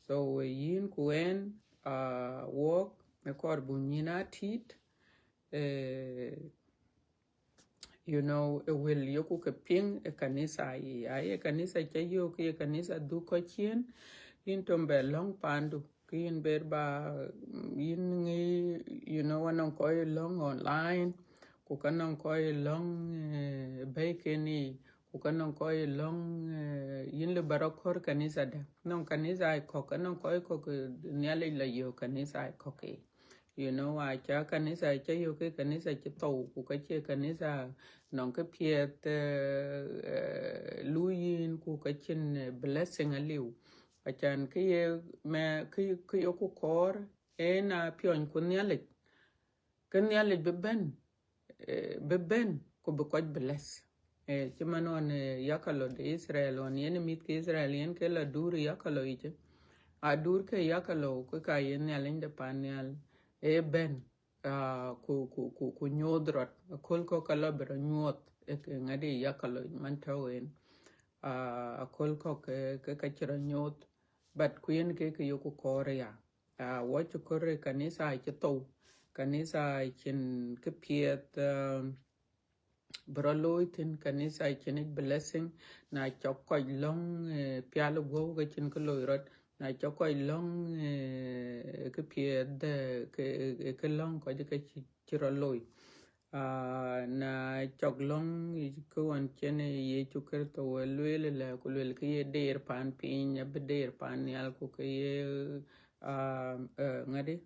So, yïn ku ɣɛn, ah, wɔk, ë kɔɔr bu nyin aa tiit, eh, you know, ë wël yeku ke piŋ ë kanitha yic. Aye kanitha ca yök, ye kanitha dhuk kɔc ciëën, yïn tɔ̈ bɛ lɔ̈ŋ paandu, ke yïn ber ba, mm, yïn ŋic, you know, anɔŋ kɔc lɔ̈ŋ online, ku ku ka nɔŋ kɔc lɔ̈ŋ bɛ̈i ken yiic, ku ka nɔŋ kɔc lɔ̈ŋ yïn lëu ba rɔt kɔɔr kanitha dä. Nɔŋ kanitha kɔ̈k, ka nɔŋ kɔc kɔ̈k Nhialic la yök kanitha kɔ̈k yiic. You know, aca kanitha ca yök ke kanitha cï thou, ku ka cie kanitha nɔŋ kë piɛth luui yïn, ku ka cïn blessing aliu. Acan kë ye mɛ kë yeku kɔɔr en a piɔny ku Nhialic, ke Nhialic bï bɛ̈n, bï bɛ̈n ku bï kɔc bless. Cï man ɣɔn yakalo de Itharel, ɣɔn yen mïth ke Itharel yen ke la duur yakalo yic, a duur ke yakalo ke ka ye Nhialic de pan nhial ë bɛ̈n, ku ku ku ku nyuɔɔth rɔt, aköl kɔ̈k ka la bï rɔt nyuɔɔth ŋadï yakalo man tɔ̈u en, aköl kɔ̈k ke ka cï rɔt nyuɔɔth. But ku yen ke ke yeku kɔɔr ya, wɔ cï kɔɔr kanitha cï thou, kanitha cïn kë piɛth bï rɔt looi thïn, kanitha cïn yic blessing. Na cɔk kɔc lɔ̈ŋ pial guɔ̈u ke cïn kë loi rɔt, na cɔk kɔc lɔ̈ŋ kë piɛth kë lɔ̈ŋ kɔc ke cï rɔt loi. Na cɔk lɔ̈ŋ kë ɣɔn cïn Yecu Kritho we lueel lɛ, ku lueel kë ye deer pan piny abï deer pan nhial, ku kë ye ŋadï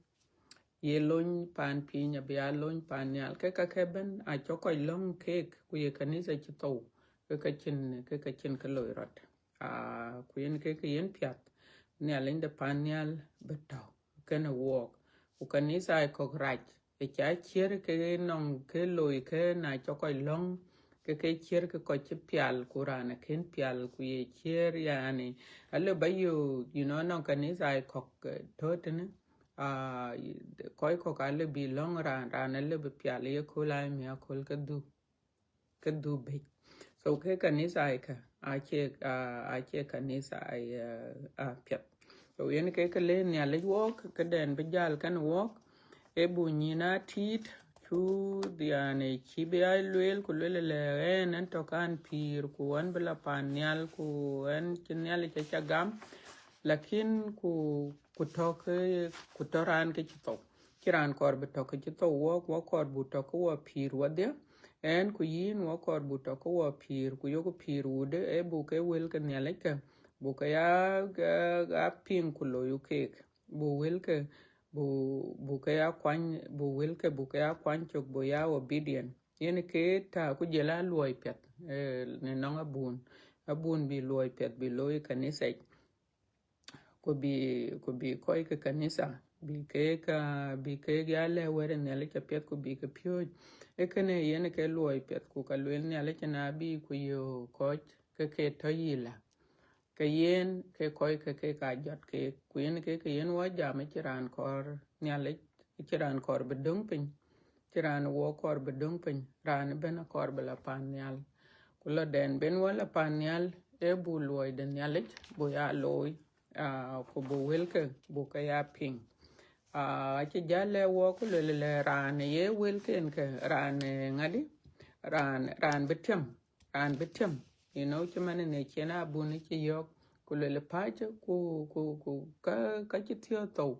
ye lony pan piny abï ya lony pan nhial, ke kakë bɛ̈n a cɔk kɔc lɔ̈ŋ keek, ku ye kanitha cï thou, ke ka cïn ke ka cïn kë loi rɔt. Ku yen ke ke yen piath Nhialic de pan nhial bï tɔ̈ kënë wɔɔk. Ku kanitha kɔ̈k rac ë ca ciɛ̈r ke nɔŋ kë loi ke na cɔk kɔc lɔ̈ŋ, ke ke ciɛ̈r ke kɔc cï pial, ku raan akën pial ku ye ciɛ̈r, yani, alëu ba yök, you know, nɔŋ kanitha kɔ̈k tɔ̈ tënë, kɔc kɔ̈k alëu bï lɔ̈ŋ raan, raan alëu bï pial ye kööl a miäk aköl ke dhuk ke dhuk bɛ̈c. So ke kanitha kä acie acie kanitha apiɛth. So yen ke ke le Nhialic wɔɔk, këden bï jäl kënë wɔɔk, ë bu nyïn a tiit, cu, yani, cï bï a lueel ku lueel lɛ, ɣɛn ɛn tɔ̈ kan pïïr, ku ɛn bï la pan nhial, ku ɛn cï Nhialic aca gam. Lakin ku ku tɔ̈ ke ku tɔ̈ raan ke cï thou. Cï raan kɔɔr bï tɔ̈ ke cï thou wɔɔk, wɔ kɔɔr bu tɔ̈ ke wɔ pïïr wɔdhia. Ɛn ku yïn wɔ kɔɔr bu tɔ̈ ke wɔ pïïr, ku yok pïïr wudë, ë bu ke wël ke Nhialic kë, bu ke ya a piŋ ku loiu keek, bu wël ke bu bu ke ya kuany, bu wël ke bu ke ya kuany cök, bu ya obedient. Yen ke ta ku jël a luɔi piɛth në nɔŋ abun, abun bï luɔi piɛth bï looi kanitha yic. Ku bï ku bï kɔc ke kanitha bï keek bï keek ya lɛ̈k wɛ̈t ë Nhialic apiɛth ku bï ke piööc. Ee kënë yen ke luɔi piɛth, ku ka lueel Nhialic na bï ku yök kɔc ke ke tɔ̈ yï lä, ke yen ke kɔc ke ke ka jɔt keek, ku yen ke ke yen wɔ jam, cï raan kɔɔr Nhialic, cï raan kɔɔr bï döŋ piny, cï raan wɔ kɔɔr bï döŋ piny, raan ëbɛ̈n akɔɔr bï la pan nhial. Ku lɔ dɛn ben wɔ la pan nhial, ee bu luɔi de Nhialic bu ya looi, ku bu wëlke bu ke ya piŋ. Acï jäl lɛ̈k wɔ ku lueel lɛ, raan ye wëlken ke, raan ŋadï, raan raan bï tiam, raan bï tiam, you know, cï man në cien abun cï yɔ̈ɔ̈k ku lueel, päc ku ku ku ka ka cï thiɔ̈k thou.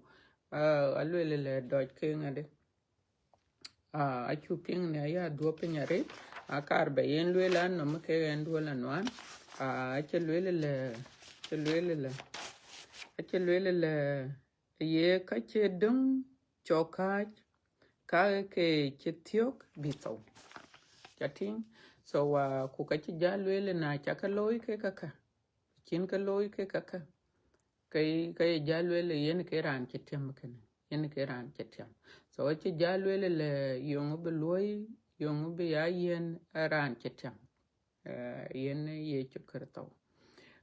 Alueel lɛ, dɔc ke ŋadï. Acu piŋ në aya dhuɔ̈p piny arëët, akaar bɛ yen lueel an nɔm ke ɣɛn duɔl anuan. Acï lueel lɛ, acï lueel lɛ, acï lueel lɛ, ye ka cï döŋ cɔk kääc, ka ke cï thiɔ̈k bï thou. Ca tïŋ? So ku ka cï jäl lueel, na ca ke looi ke kakä, cïn ke looi ke kakä, ke ke ye jäl lueel yen ke raan cï tiam kënë, yen ke raan cï tiam. So acï jäl lueel lɛ, yöŋ bï luɔi, yöŋ bï ya yen raan cï tiam, yen Yecu Kërtho.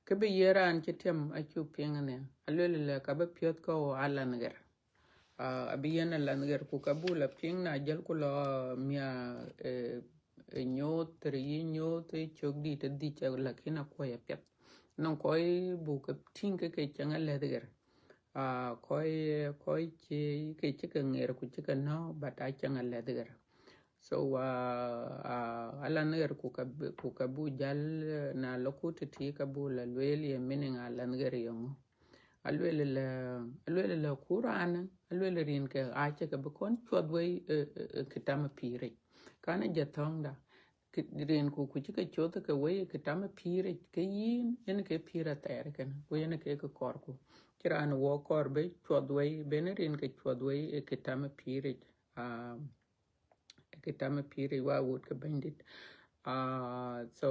Kë bï yen raan cï tiam acu piŋ në, alueel lɛ, ka bï piɔ̈th ke ɣo alath ɣer. Abï yen alath ɣer, ku ka bu la piŋ na jël ku lɔ mia ë nyooth, tër yï nyooth ë cök dït ë dhïc, lakin akuɔ̈c apiɛth. Nɔŋ kɔc bu ke tïŋ ke ke cieŋ alath ɣer. Kɔc kɔc cï ke cï ke ŋer ku cï ke nɔ̈k, but acieŋ alath ɣer. So alath ɣer ku ka ku ka bu jäl, na lɔ ku tëtï ka bu la lueel ye meaning alath ɣer yeŋö. Alueel lɛ, alueel lɛ ku raan, alueel rin ke acï ke bï kɔn cuɔth wei kitam pïïric. Kan a jɛ thɔŋda. Rin ku ku cï ke coth ke wei ë kitam ë pïïric, ke yïn yen ke pïïr athɛɛr kënë, ku yen ke ke kɔɔrku. Cï raan wɔ kɔɔr bï cuɔth wei, ben rin ke cuɔth wei ë kitam ë pïïric. Ë kitam ë pïïric, wa wut ke Bɛ̈nydït. So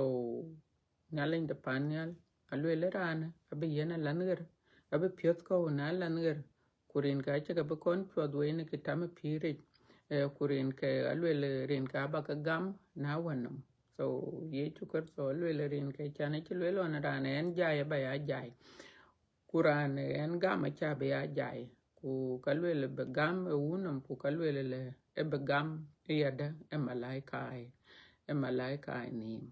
Nhialic de pan nhial aluel, raan abï yen alath ɣer, abï piɔ̈th kɔ̈u në alath ɣer, ku rin ke acï ke bï kɔn cuɔth wei në kitam ë pïïric. Ku rin ke aluel, rin ke aba ke gam në wä nɔm. So Yecu Kërtho aluel, rin ke can acï luel ɣɔn, raan ë ɣɛn jai aba ya jai, ku raan ë ɣɛn gam acä bï ya jai, ku ka luel bï gam ë wun nɔm, ku ka luel lë ë bï gam ë yadë, ë malaika, ë malaika nïïm.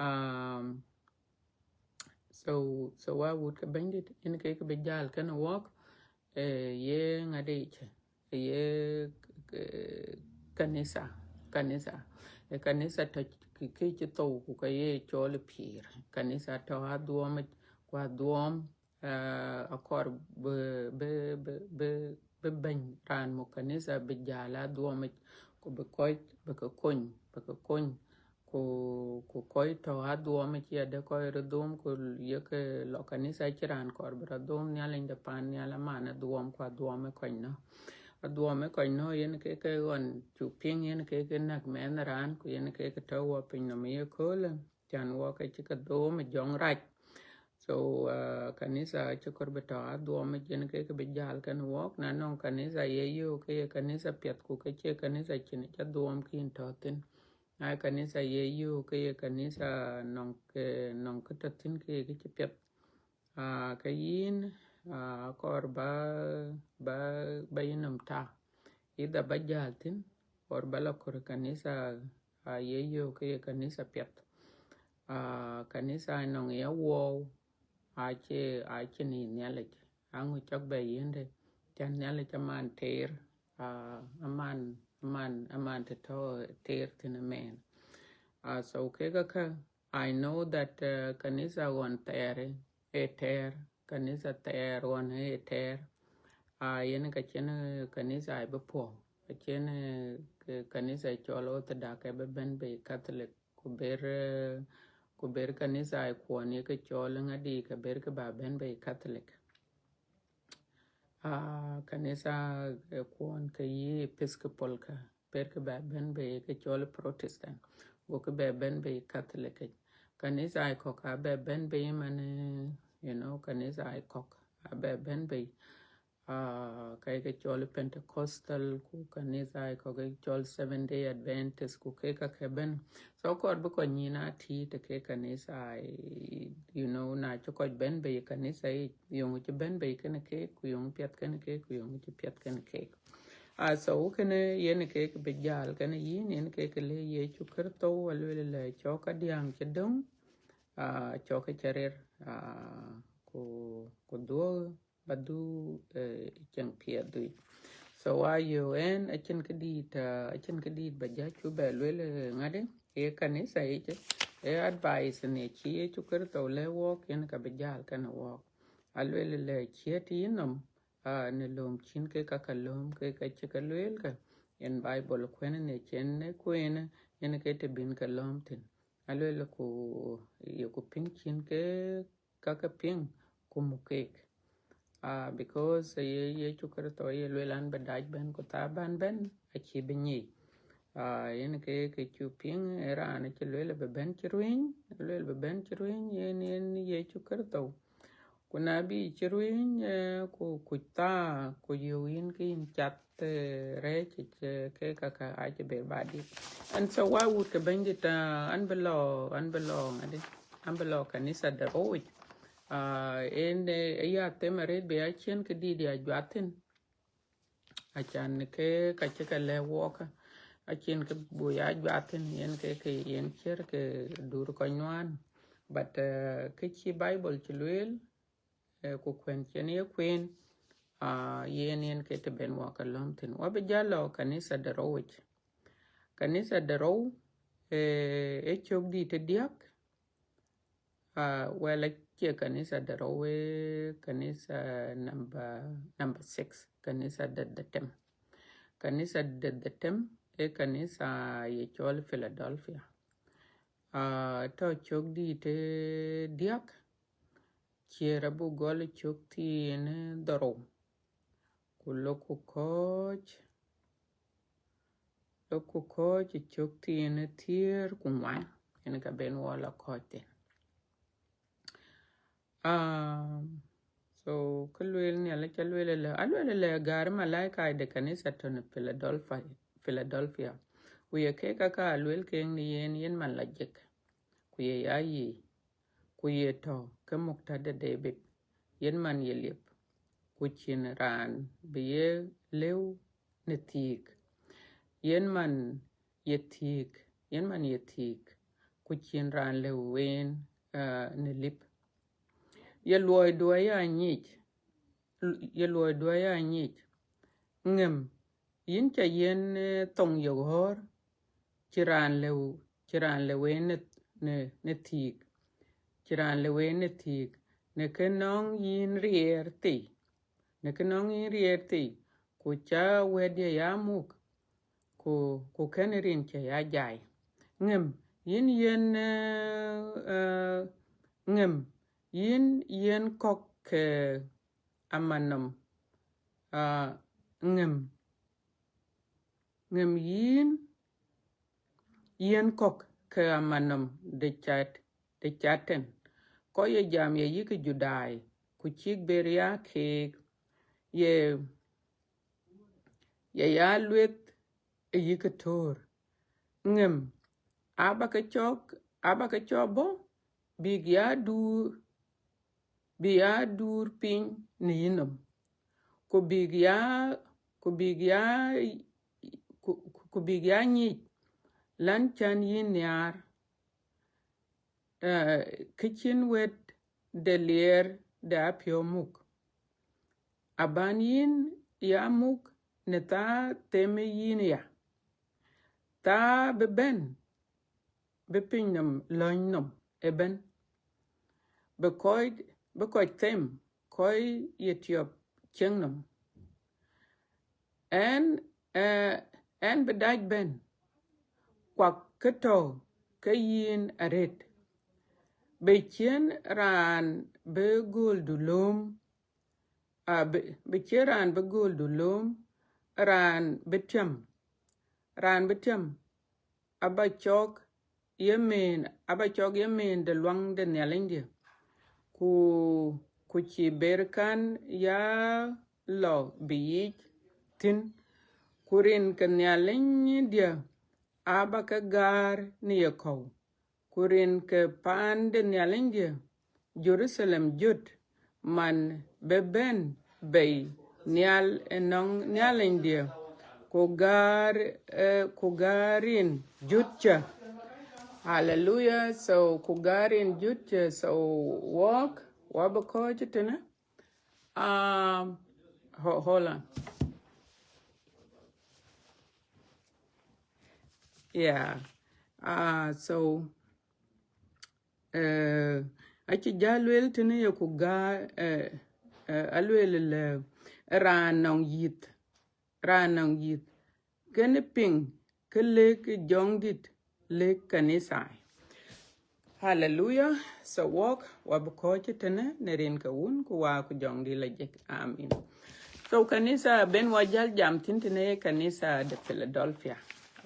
Um, so so wa wut ke Bɛ̈nydït, yen ke ke bï jäl kënë wɔk, ye ŋadï cë, ye kanitha, kanitha, ë kanitha tɔ̈ ke cï thou ku ke ye cɔl pïïr. Kanitha tɔ̈ adhuɔmic, ku adhuɔm akɔɔr bï, bï, bï, bï, bï bɛ̈ny raan muk kanitha bï jäl adhuɔmic, ku bï kɔc bï ke kony, bï ke kony, ku, ku kɔc tɔ̈ adhuɔmic, yadë kɔc röt dhuɔm, ku yeke lɔ kanitha, cï raan kɔɔr bï rɔt dhuɔm. Nhialic de pan nhial aman adhuɔm, ku adhuɔm ë kɔc nɔ̈k. Adhuɔm ë kɔc nɔ̈k yen ke ke ɣɔn cuk piŋ, yen ke ke näk mɛnh raan, ku yen ke ke tɔ̈ wɔ piny nɔm ye köölë, can wɔ ke cï ke dhuɔm ë jɔŋ rac. So kanitha acï kɔɔr bï tɔ̈ adhuɔmic, yen ke ke bï jäl kënë wɔk. Na nɔŋ kanitha ye yök ke ye kanitha piɛth, ku ke cie kanitha cïn ca dhuɔm kïn tɔ̈ thïn. Na ye kanitha ye yök ke ye kanitha nɔŋ ke, nɔŋ kë tɔ̈ thïn ke ye kë cï piɛth, ke yïn akɔɔr ba, ba, ba yï nɔm tak, either ba jäl thïn, or ba la kɔɔr kanitha ye yök ke ye kanitha piɛth. Kanitha nɔŋ ya wuɔɔu, acie, acie në Nhialic. Aŋu cɔk bɛ yiëndë, can Nhialic aman teer, aman, aman, aman të tɔ̈ teer thïn ëmɛn. So kek kä, I know that kanitha ɣɔn thɛɛr ë tɛɛr, kanitha thɛɛr ɣɔn ë tɛɛr, yen ka cïn kanitha bï puɔ̈u, acïn kanitha cɔl Orthodox ë bï bɛ̈n bei Catholic, ku ber, ku ber kanitha kuɔn ye ke cɔl ŋadï, ke ber ke ba bɛ̈n bei Catholic. Kanitha kuɔn ke yï Episcopal ka, ber ke ba bɛ̈n bei ke cɔl Protestant, go ke ba bɛ̈n bei Catholic. Kanitha kɔ̈k abɛ bɛ̈n bei man, you know, kanitha kɔ̈k abɛ bɛ̈n bei, ka ye ke cɔl Pentecostal, ku kanitha kɔ̈k ke cɔl Seventh Day Adventist, ku kek ka ke bɛ̈n. So kɔɔr bï kɔc nyïn a tïït ke kanitha, you know, na cï kɔc bɛ̈n bei kanitha yic, yöŋ cï bɛ̈n bei kënë kek, ku yöŋ piɛth kënë kek, ku yöŋ cï piɛth kënë kek. So kënë yen kek bï jäl kënë yïn, yen kek lë Yecu Kërtho aluel lë cɔk ka diäŋ cï döŋ, cɔk ke cï rir, ku, ku dhuɔ̈k ba dhuk cieŋ piɛth dhuk. So wa yök ɛn, acïn këdït, acïn këdït ba ja cu bɛ luel ŋadï, ye kanitha yic, ë advice në cï Yecu Kërtho lë wɔk, yen ka bï jäl kënë wɔk. Aluel lë ciɛ̈t yï nɔm në lööm cïn ke ka ke lööm, ke ka cï ke lueel ke, yen Bible kuën në cïn në kuën, yen ke të bïn ke lööm thïn. Aluel ku, yeku piŋ cïn ke ka ke piŋ, ku muk keek. Because ye Yecu Kërtho ye luel an bï dac bɛ̈n, ku thaa ban bɛ̈n acï bï nyic. Yen ke, ke cu piŋ, ë raan acï luel bï bɛ̈n cï ruëny, luel bï bɛ̈n cï ruëny, yen, yen Yecu Kërtho. Ku na bï cï ruëny, ku kuc thaa, ku yök yïn ke yïn cath rɛ̈ɛ̈c yic, ke ka ke acï bï ba dït. And so wa wut ke Bɛ̈nydït, an bï lɔ, an bï lɔ ŋadï, an bï lɔ kanitha de rou yic. En ë ya them arëët bï acïn këdït ya juath thïn. Acan ke ka cï ke lɛ̈k wɔk, acïn kë buk ya juath thïn, yen ke, ke yen ciɛ̈r ke dur kɔc nuan. But kë cï Bible cï lueel, ku kuën cïn ye kuën, yen, yen ke të bɛ̈n wɔ ke lööm thïn. Wɔ bï jäl lɔ kanitha de rou yic. Kanitha de rou, ë cök dït ë diäk, well, acie kanitha de rou, ë kanitha number, number six, kanitha de dhetem. Kanitha de dhetem, ë kanitha ye cɔl Philadelphia. Aa, tɔ̈ cök dït ë diäk, ciɛɛr abuk gɔl cök thiin ë dhorou, ku loku kɔ̈ɔ̈c, loku kɔ̈ɔ̈c cök thiin ë thiëër ku ŋuan, yen ka ben wɔ la kɔ̈ɔ̈c thïn. Um, so, kë lueel Nhialic, alueel ëlë, alueel ëlë, gäär malaika de kanitha tɔ̈ në Philadelphia, Philadelphia. Ku ye kek aka alueel keek në yen, yen man la jek, ku ye ya yic, ku ye tɔ̈ ke mukta de David, yen man ye liep, ku cïn raan bï ye lëu në thiëëk. Yen man ye thiëëk, yen man ye thiëëk, ku cïn raan lëu ween, aa, në lip. Ye luɔidu aya nyic, ye luɔidu aya nyic. Ŋëm, yïn ca yiɛ̈n, eh, thoŋ yök ɣɔ̈ɔ̈r, cïn raan lëu, cïn raan lëu ween në, në, në thiëëk, cïn raan lëu ween në thiëëk, në kë nɔŋ yïn riɛɛr thii, në kë nɔŋ yïn riɛɛr thii, ku ca wɛ̈tdiɛ̈ ya muk, ku, ku kën rin cä ya jai. Ŋëm, yïn yiɛ̈n, eh, eh, ŋëm, yïn yiɛ̈n kɔ̈k ke amanɔm, ah, ŋëm, ŋëm yïn yiɛ̈n kɔ̈k ke amanɔm de cat, de catan. Kɔc ye jam ye yïk Judai, ku cïk ber ya keek, ye, ye ya lueth ë yïk töör. Ŋëm, aba ke cɔk, aba ke cɔk bɔ̈, bïk ya duur, bï ya duur piny në yïnɔm, ku bïk ya, ku bïk ya, ku, ku bïk ya nyic, lan cän yïn nhiaar, eh, kë cïn wɛ̈t de liɛɛr de apiɔ̈u muk. Aban yïn ya muk në thaa them yïn ya. Thaa bï bɛ̈n, bï piny nɔm lɔ̈ny nɔm ëbɛ̈n. Bï kɔc, bï kɔc them, kɔc ye tiɔp cieŋ nɔm. Ɛn, eh, ɛn bï dac bɛ̈n, kuak kë tɔ̈ ke yïn arëët. Bï ciɛ̈n raan bï gööldu lööm, ah, bï, bï ciɛ̈n raan bï gööldu lööm, raan bï tiam, raan bï tiam, aba cɔk ye meen, aba cɔk ye meen de luaŋ de Nhialicdiɛ̈, ku, ku cïï ber kän ya lɔ bï yic thïn, ku rin ke Nhialicdiɛ̈ aba ke gäär në ye kɔ̈u, ku rin ke paan de Nhialicdiɛ̈ Jeruthalem jöt, man bï bɛ̈n bei nhial ënɔŋ Nhialicdiɛ̈, ku gäär, eh, ku gäär rin jöt cä. Haleluya. So, ku gäär rin jöt cä. So, wɔk, wɔ bï kɔ̈ɔ̈c tënë. Um, ho-, hold on. Yeah. Uh, so, eh, acï ja lueel tënë ye ku ga, eh, eh, alueel lë, raan nɔŋ yith, raan nɔŋ yith, kënë piŋ, kë lëk Jɔŋdït lëk kanitha. Haleluya. So, wɔk, wɔ bï kɔ̈ɔ̈c tënë në rin ke Wun ku Wä ku Jɔŋdït la jek. Amin. So, kanitha ben wɔ jäl jam thïn tënë ye kanitha de Philadelphia.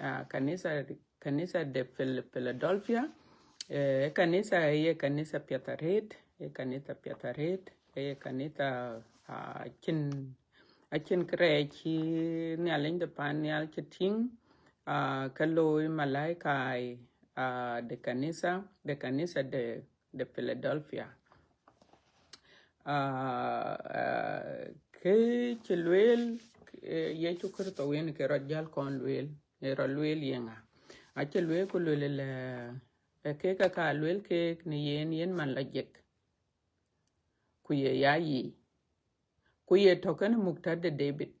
Ah, kanitha, kanitha de Phil-, Philadelphia. Eh, kanitha ye kanitha piɛth arëët, ye kanitha piɛth arëët, ye kanitha, ah, cïn, acïn kërɛɛc cï Nhialic de pan nhial cï tïŋ, ah, ke looi malaika, ah, de kanitha, de kanitha de, de Philadelphia. Ah, ah, kë cï lueel, eh, Yecu Kërtho yen ke rɔt jäl kɔn lueel, ë rɔt lueel ye ŋa? Acï lueel ku lueel lë, eh, kek aka lueel kek në yen, yen man la jek, ku ye ya yic, ku ye tɔ̈ kënë mukta de David.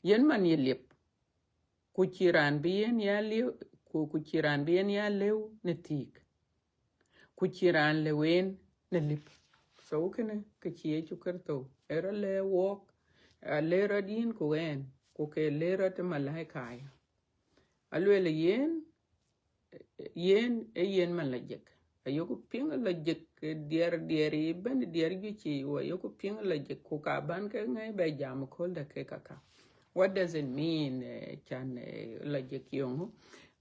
Yen man ye liep, ku cïn raan bï yen ya liep, ku, ku cïn raan bï yen ya lëu në thiëëk, ku cïn raan lëu en në lip. So, kënë kë cï Yecu Kërtho ë rɔt lɛ̈k wɔk, alɛ̈k rɔt yïn ku ɣɛn, ku ke lɛ̈k rɔt ë malaika aya. Alueel yen, yen ee yen man lajik. Ayoku piŋ lajik, diɛɛr, diɛɛr ëbɛ̈n, diɛɛr juëc yiic, ayoku piŋ lajik, ku ka bän ke ŋɛi bɛ jam ëkööl de kek kaka. What does it mean, eh, can, eh, lajik yöŋ?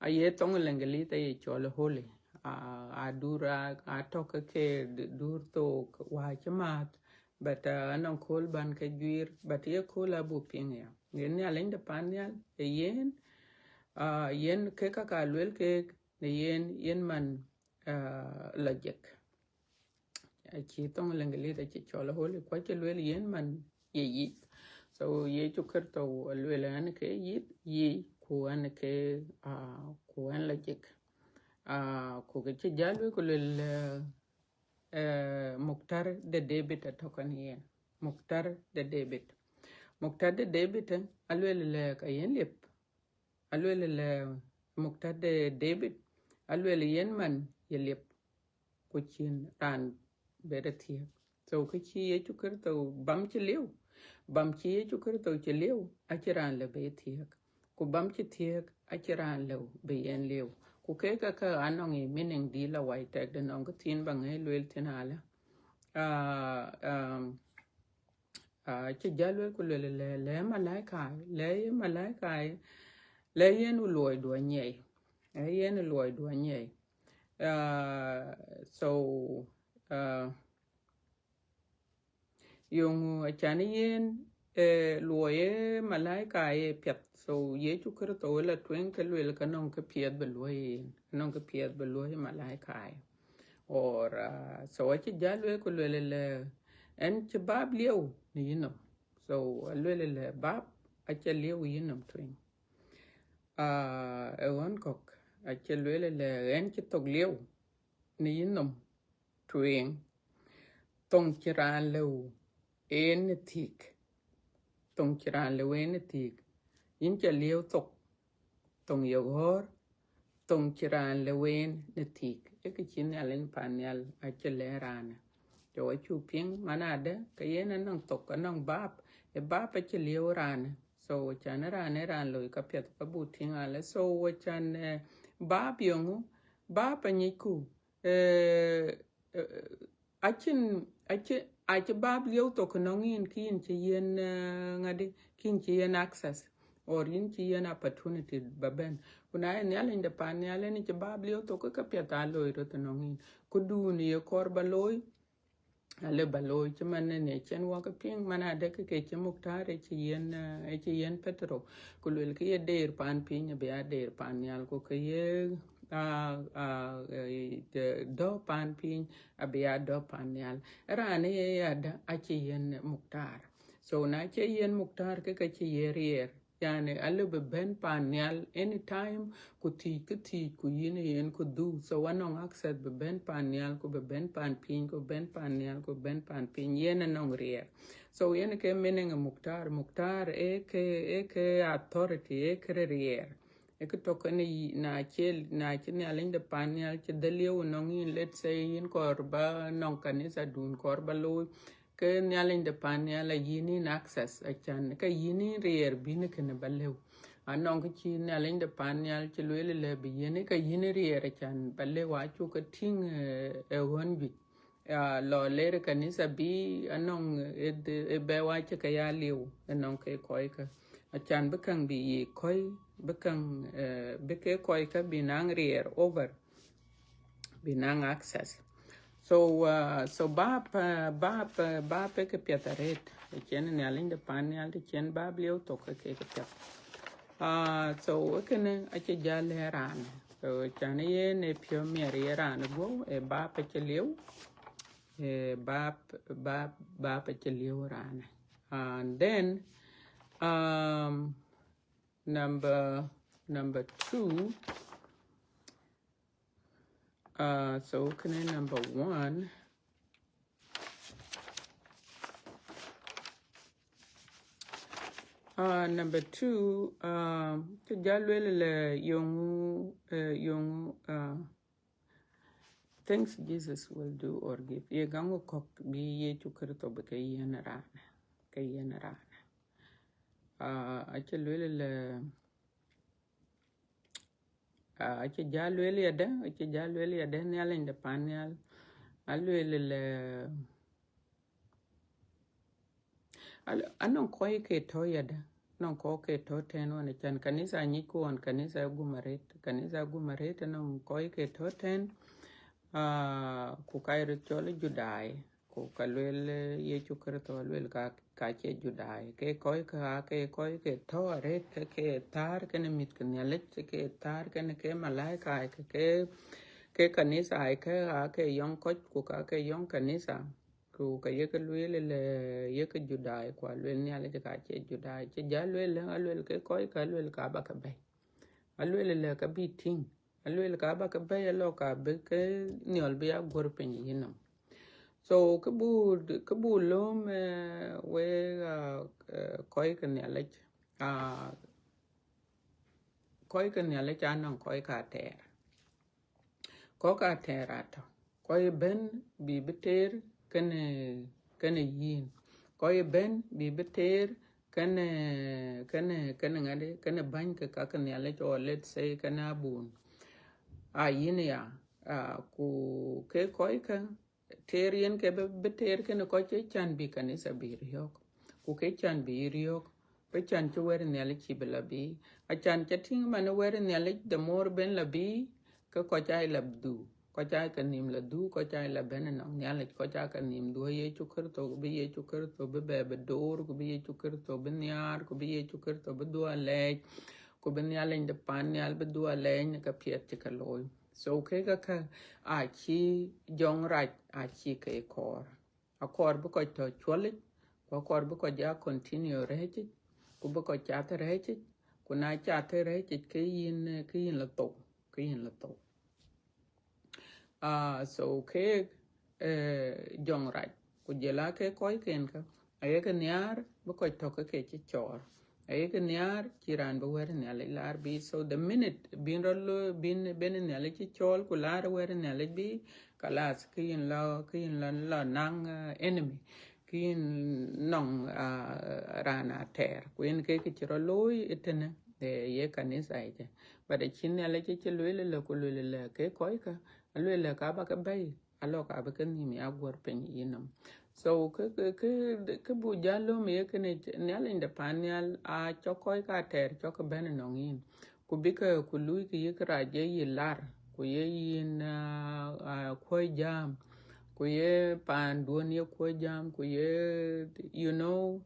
Aye thoŋ Lëŋgëlith aye cɔl holy. Ah, adur, ah, atɔ̈ ke ke dur thook, wä cï määth, but, ah, anɔŋ kööl bän ke juiir, but ye kööl abuk piŋ ya. Yen Nhialic de pan nhial, ee yen, ah, yen kek kaka lueel kek, në yen, yen man, ah, lajik. Acï thoŋ Lëŋgëlith acï cɔl holy, ku acï lueel yen man ye yic. So, Yecu Kërtho alueel, ɣɛn ke yic, yic, ku ɣɛn ke, ah, ku ɣɛn lajik. Ah, ku ke cï jal lueel ku lueel, eh, eh, muktar de David atɔ̈ kën yen. Muktar de David. Muktar de David, eh, alueel lɛ ka yen liep. Alueel lɛ muktar de David, alueel yen man ye liep, ku cïn raan bɛ rɔt thiëëk. So, kë cï Yecu Kërtho bam cï lieu, bam cï Yecu Kërtho cï lieu, acïn raan lëu bɛ thiëëk. Ku bam cï thiëëk, acïn raan lëu bɛ yen lieu. Ku kek kä anɔŋ ë meaning dï la wai tɛk de nɔŋ kë thiin ba ŋɛi lueel thïn alë. Ah, um, ah, cï jal lueel ku lueel lɛ, lɛ malaika, lɛ ye malaika, lɛ yen luɔidu anyiɛi. Lɛ yen luɔidu anyiɛi. Ah, so, ah, yöŋ acan yen, eh, luɔi ë malaika ye piɛth. So, Yecu Kërtho ë la tueŋ ke lueel ka nɔŋ kë piɛth bï luɔi yen, nɔŋ kë piɛth bï luɔi malaika ye. Or, ah, so acï jal lueel ku lueel lɛ, ɣɛn cï bap lieu në yïnɔm. So, alueel lɛ bap acï lieu yïnɔm tueŋ. Ah, ë ɣɔn kɔ̈k, acï lueel lɛ ɣɛn cï thok lieu në yïnɔm tueŋ. Thoŋ cïn raan lëu en në thiëk. Thoŋ cïn raan lëu en në thiëk. Yïn ca lieu thok. Thoŋ ye ɣɔ̈ɔ̈r. Thoŋ cïn raan lëu en në thiëk. Ee kë cï Nhialic pan nhial acï lɛ̈k raanë. Cɔk acuk piŋ man adë, ke yen anɔŋ thok, anɔŋ bap. Ë bap acï lieu raanë. So, can raan ë raan loi ka piɛth ka buk tïŋ alë. So, can, eh, bap yöŋ, bap anyicku, eh, eh, acïn, acï, acï bap lieu thok nɔŋ yïn, kë yïn cï yen, eh, ŋadï, kë yïn cï yen access, or yïn cï yen opportunity ba bɛ̈n. Ku na ye Nhialic de pan nhial en cï bap lieu thok, ke ka piɛth aa loi röt nɔŋ yïn. Këdun ye kɔɔr ba looi, alë ba looi cï man në cïn wɔ ke piŋ, man adë ke ke cï muktar ë cï yen, eh, ë cï yen Petero. Ku lueel kë ye deer pan piny, abï a deer pan nhial, ku kë ye, ah, ah, eh, de-, dɔ̈ pan piny, abï a dɔ̈ pan nhial. Raan ë ye adë acï yen muktar. So, na cï yen muktar, ke ka cï ye riɛɛr. Yani, alë bï bɛ̈n pan nhial anytime, ku thiëc kë thiëc, ku yïn yen ku dhuk. So, anɔŋ access bï bɛ̈n pan nhial, ku bï bɛ̈n pan piny, ku bɛ̈n pan nhial, ku bɛ̈n pan piny. Yen anɔŋ riɛɛr. So, yen ke meaning ë muktar. Muktar ee ke, ee ke authority, ee ke riɛɛr. Ee kë tök kënë yï, na cï, na cï Nhialic de pan nhial cï dhil lieu nɔŋ yïn, let's say, yïn kɔɔr ba nɔŋ kanitha dun kɔɔr ba looi, ke Nhialic de pan nhial ayïn yïn access, acan, ka yïn yïn riɛɛr bïn kënë ba lëu. Anɔŋ kë cï Nhialic de pan nhial cï lueel lɛ bï yen, ka yïn riɛɛr acan ba lëu, acuk ke tïŋ, eh, ë ɣön juëc. Ya, lɔ ler kanitha bï anɔŋ ë, ë bɛ wa cï ke ya liu, anɔŋ ke kɔc ke. Acan bï käŋ bï yiic kɔc, bï käŋ, eh, bï ke kɔc ke bï naŋ riɛɛr over, bï naŋ access. So, uh, so bap, uh, bap, uh, bap ë kë piɛth arëët. Ë cïn Nhialic de pan nhial, të cïn bap lieu thok, ë ke kë piɛth. Uh, so ë kënë acï jal lɛ̈k raan. So can yen ë piɔ̈u miɛt ye raan guɔ̈u, ë bap acï lieu, ë bap, bap, bap acï lieu raan. And then, um, number, number two, uh, so kënë number one. Uh, number two, um, cï jal lueel lɛ yöŋ, uh, yöŋ, uh, things Jesus will do or give. Ye ŋa ŋö kɔ̈k bï Yecu Kërtho bï ke yiën raan, ke yiën raan. Uh, acï lueel lɛ, Ah, acï ja lueel yadë, acï ja lueel yadë, Nhialic de pan nhial. Alueel lë, al-, anɔŋ kɔc ke tɔ̈ yadë, anɔŋ kɔc ke tɔ̈ tɛ̈n ɣɔn, acän kanitha nyic ku ɣɔn kanitha gum arët, kanitha gum arët, anɔŋ kɔc ke tɔ̈ tɛ̈n, ah, ku ka ye röt cɔl Judai, ku ka lueel, eh, Yecu Kërtho, lueel ka, ka cie Judai. Ke kɔc ke aa ke kɔc ke tɔ̈ arët, ke ke thäär kenë mïth ke Nhialic, ke thäär kenë ke malaika, ke, ke, ke kanitha ke aa ke yɔŋ kɔc, ku ka ke yɔŋ kanitha. Ku ka yeke lueel lë yeke Judai, ku alueel Nhialic ka cie Judai. Cï ja lueel lë, alueel ke kɔc ke, alueel ka ba ke bɛ̈i. Alueel lë ka bï tïŋ. Alueel ka ba ke bɛ̈i, alɔ ka bï ke nhiɔl bï ya guɔ̈r piny yïnɔm. So, kë bu, kë bu lööm, eh, we, ah, eh, kɔc ke Nhialic, ah, kɔc ke Nhialic anɔŋ kɔc ka tɛɛr. Kɔc ka tɛɛr atɔ̈. Kɔc ëbën bï bï teer kenë, kenë yïn. Kɔc ëbën bï bï teer kenë, kenë, kenë ŋadï, kenë bäny ke ka ke Nhialic, or let's say, kenë abun. A yïn ya, ah, ku ke kɔc ke, teer yen ke bï, bï teer kenë kɔc cï can bï kanitha bï riɔ̈ɔ̈k. Ku ke can bï riɔ̈ɔ̈k, bï can cï wɛ̈t Nhialic cï bï la bï. Acan ca tïŋ man wɛ̈t Nhialic, the more ben la bï, ke kɔc aa la dhuk. Kɔc aa ke nhïïm la dhuk, kɔc aa la bɛ̈n ënɔŋ Nhialic, kɔc aa ke nhïïm dhuɔ̈k Yecu Kërtho, ku bï Yecu Kërtho bï bɛ bï door, ku bï Yecu Kërtho bï nhiaar, ku bï Yecu Kërtho bï dhuɔ̈k alɛɛc, ku bï Nhialic de pan nhial bï dhuɔ̈k alɛɛc në ka piɛth cï ke looi. So, kek aka acï jɔŋrac acï ke kɔɔr. Akɔɔr bï kɔc tɔ̈ cuɔlic, ku akɔɔr bï kɔc ya continue rɛ̈ɛ̈cic, ku bï kɔc cath rɛ̈ɛ̈cic, ku na cath rɛ̈ɛ̈cic ke yïn, ke yïn la thou, ke yïn la thou. Ah, so kek, eh, jɔŋrac, ku jɔl aa ke kɔcken kä, ayek nhiaar bï kɔc tɔ̈ ke ke cï cɔɔr. Ayek nhiaar cï raan bï wɛ̈t Nhialic laar bï. So the minute bïn rɔt lo, bïn ben Nhialic cï cɔɔl ku laar wɛ̈t Nhialic bï, kalas, ke yïn la, ke yïn la, la naŋ, ah, enemy, ke yïn nɔŋ, ah, raan atɛɛr. Ku yen ke kë cï rɔt looi ëtënë, eh, ye kanitha ëcë. But acï Nhialic cï lueel lë, ku lueel lë ke kɔc kä, alueel lë ka ba ke bɛ̈i, alɔ ka bï ke nhïïm ya guɔ̈r piny yïnɔm. So, kë, kë, kë, kë bu ja lööm ye kënë, Nhialic de pan nhial, a cɔk kɔc ka tɛɛr cɔk ke bɛ̈n ënɔŋ yïn. Ku bï ke, ku luui ke yïk rac ye yï lar, ku ye yïn, ah, ah, kuɔ̈c jam, ku ye paanduɔ̈n ye kuɔ̈c jam, ku ye, you know,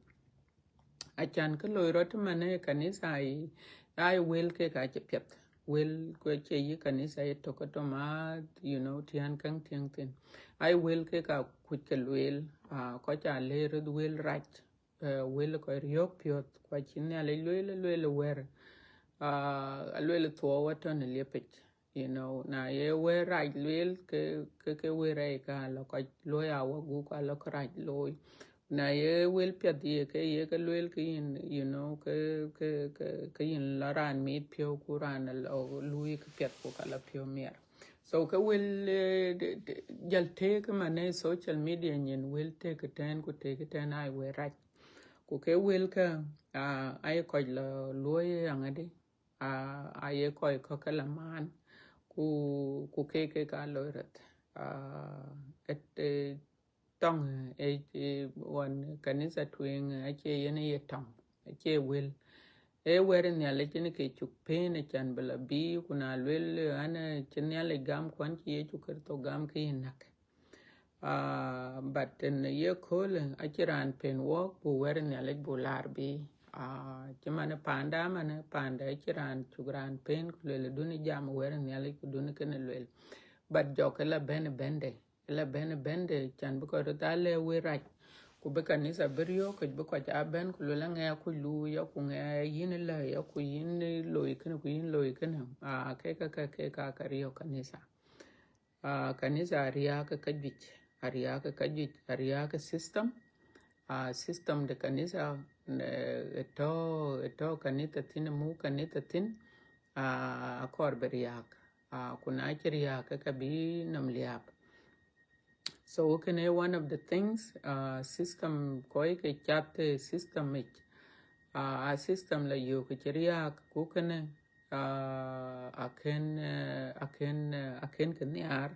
acan kë loi rɔt man ë kanitha, ai, ai wël kek acï piɛth. Wël ku acie yï kanitha ye tök ke tɔ̈ ma, you know, tiɛ̈n käŋ tiɛ̈ŋ thïn. Ai wël kek akuc ke lueel, ah, kɔc aa lëër röt wël rac, eh, wël kɔc riɔ̈ɔ̈k piɔ̈th, ku acï Nhialic lueel, lueel wɛ̈r, ah, alueel thuɔɔu atɔ̈ në liepic. You know, na ye wël rac lueel, ke, ke, ke wël rac ka la kɔc looi awaguk, ala kë rac looi. Na ye wël piɛth ye ke, ye ke lueel ke yïn, you know, ke, ke, ke, ke yïn la raan mit piɔ̈u ku raan la luui ke piɛth ku ka la piɔ̈u miɛt. So ke wël, eh, de, de, jal tëëk man ë social media nyin wël tëëk tɛ̈n ku tëëk tɛ̈n ai wël rac. Ku ke wël kä, ah, ai kɔc la luɔi aŋadï, ah, aye kɔc kɔ̈k ke la maan, ku, ku ke, ke ka loi röt. Ah, et, eh, tɔŋ, eh, eh, ɣɔn kanitha tueŋ, eh, acie yen ye tɔŋ, acie wël. Ee wɛ̈t Nhialic yen ke cuk pën acan bï la bï, ku na lueel, eh, an, eh, cï Nhialic gam, ku an cï Yecu Kërtho gam, ke yïn näk. Ah, but tën ye köölë, acï raan pën wɔɔk bu wɛ̈t Nhialic bu laar bï. Ah, cï man panda, man panda acï raan cuk raan pën, ku lueel duni jam wɛ̈t Nhialic, ku duni kënë lueel. But jɔk ë la bɛ̈n bɛ̈nde, ë la bɛ̈n bɛ̈nde, can bï kɔc röt aa lɛ̈k wël rac. Ku bï kanitha bï riɔ̈ɔ̈k, bï kɔc aa bɛ̈n, ku lueel aŋɛ akuc luui, ya ku ŋɛ yïn la, ya ku yïn loi kënë, ku yïn loi kënë. Ah, ke, ke, ke, ke ka, ka riɔ̈ɔ̈k kanitha. Ah, kanitha ariääk ë ka juëc, ariääk ë ka juëc, ariääk ë system. Ah, system de kanitha, eh, ë tɔ̈, ë tɔ̈ kanitha thïn, ë muk kanitha thïn, ah, akɔɔr bï riääk. Ah, ku na cï riääk, ke ka bï nɔm liääp. So, kënë one of the things, ah, system, kɔc ke cath, eh, system yic. Ah, a system la yök cï riääk, ku kënë, uh, akën uh, akën uh, akën ke nhiaar.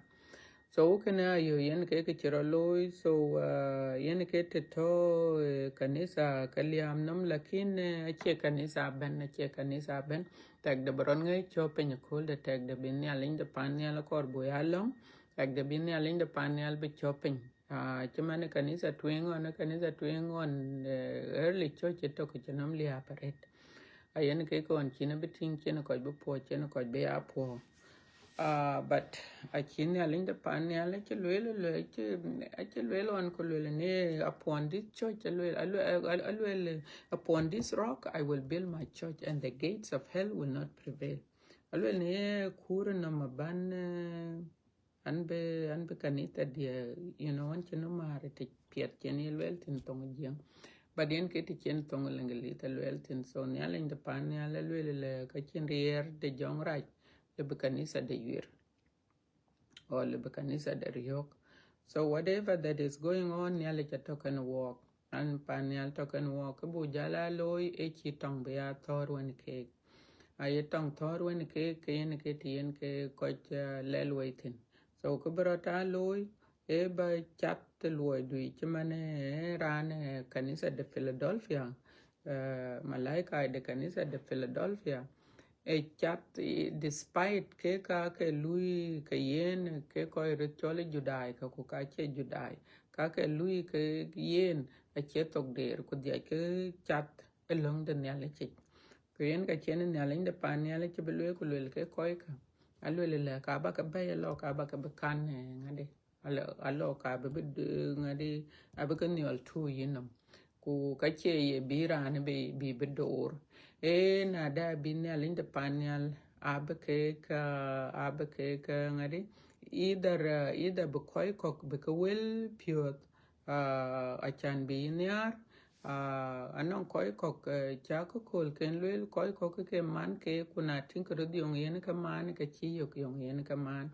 So kënë ayo yen ke ke cï rɔt looi. So uh, yen ke të tɔ̈ uh, kanitha ke liaam nɔm, lakin uh, acie kanitha bɛ̈n, acie kanitha bɛ̈n. Tɛkde bï rɔt ŋiɛc cɔ̈p piny ëkööl de, tɛkde bï Nhialic de pan nhial akɔɔr buk ya lɔ̈ŋ, tɛkde bï Nhialic de pan nhial bï cɔ̈p piny. Ah, cï man ë kanitha tueŋ ɣɔn, ë kanitha tueŋ ɣɔn, eh, early church ë tök cï nɔm liääp arëët. Ayen kek ɣɔn cïn abï tïŋ, cïn kɔc bï puɔ̈u, cïn kɔc bï ya puɔ̈u. Ah, but acï Nhialic de pan nhial acï lueel, lueel, acï, acï lueel ɣɔn ku lueel në upon this church, alueel, alueel, alueel, upon this rock I will build my church and the gates of hell will not prevail. Alueel në ye kuur nɔm aban, eh, an bï, an bï kanitha diɛ, you know, an cïn määr të piɛth cïn ye lueel thïn thoŋ Jiëŋ. But yen ke të cïn thoŋ Lëŋgëlith alueel thïn. So Nhialic de pan nhial alueel lɛ ka cïn riɛɛr de jɔŋ rac, lë bï kanitha de yuir, or lë bï kanitha de riɔ̈ɔ̈k. So whatever that is going on, Nhialic atɔ̈ kenë wɔɔk. An pan nhial tɔ̈ kenë wɔɔk, kë buk jal aa looi ë cï tɔŋ bï ya thɔ̈ɔ̈r wën keek. Aye tɔŋ thɔ̈ɔ̈r wën keek, ke yen ke të yen ke kɔc, uh, lɛl wei thïn. So kë bï rɔt aa looi, ë ba cath luɔi dui cï man ë raan ë kanitha de Philadelphia, uh, malaika de kanitha de Philadelphia, ë cath, eh, despite ke ka ke lui ke yen ke kɔc röt cɔl ë Judai, ka ku ka cie Judai, ka ke lui ke yen acie thok der, ku dhiac ke cath ë löŋ de Nhialic yic. Ku yen ka cïn Nhialic de pan nhial cï bï lueel ku lueel ke kɔc ka, alueel lɛ ka ba ke bɛ̈i alɔ, ka ba ke bï kan, eh, ŋadï, alɔ, alɔ ka bï bï d-, ŋadï, abï ke nhiɔl tu yï nɔm. Ku ka cie ye bï raan bï, bï, bï door. Ee, na da bï Nhialic de pan nhial, abï ke ka, abï ke ka ŋadï, either, uh, either bï kɔc kɔ̈k bï ke wël piɔ̈ɔ̈th, uh, acan bï yï nhiaar, uh, anɔŋ kɔc kɔ̈k, uh, ca ke kööl ken lueel, kɔc kɔ̈k ke man ke, ku na tïŋ ke röt yöŋ yen ke man, ke cï yök yöŋ yen ke man.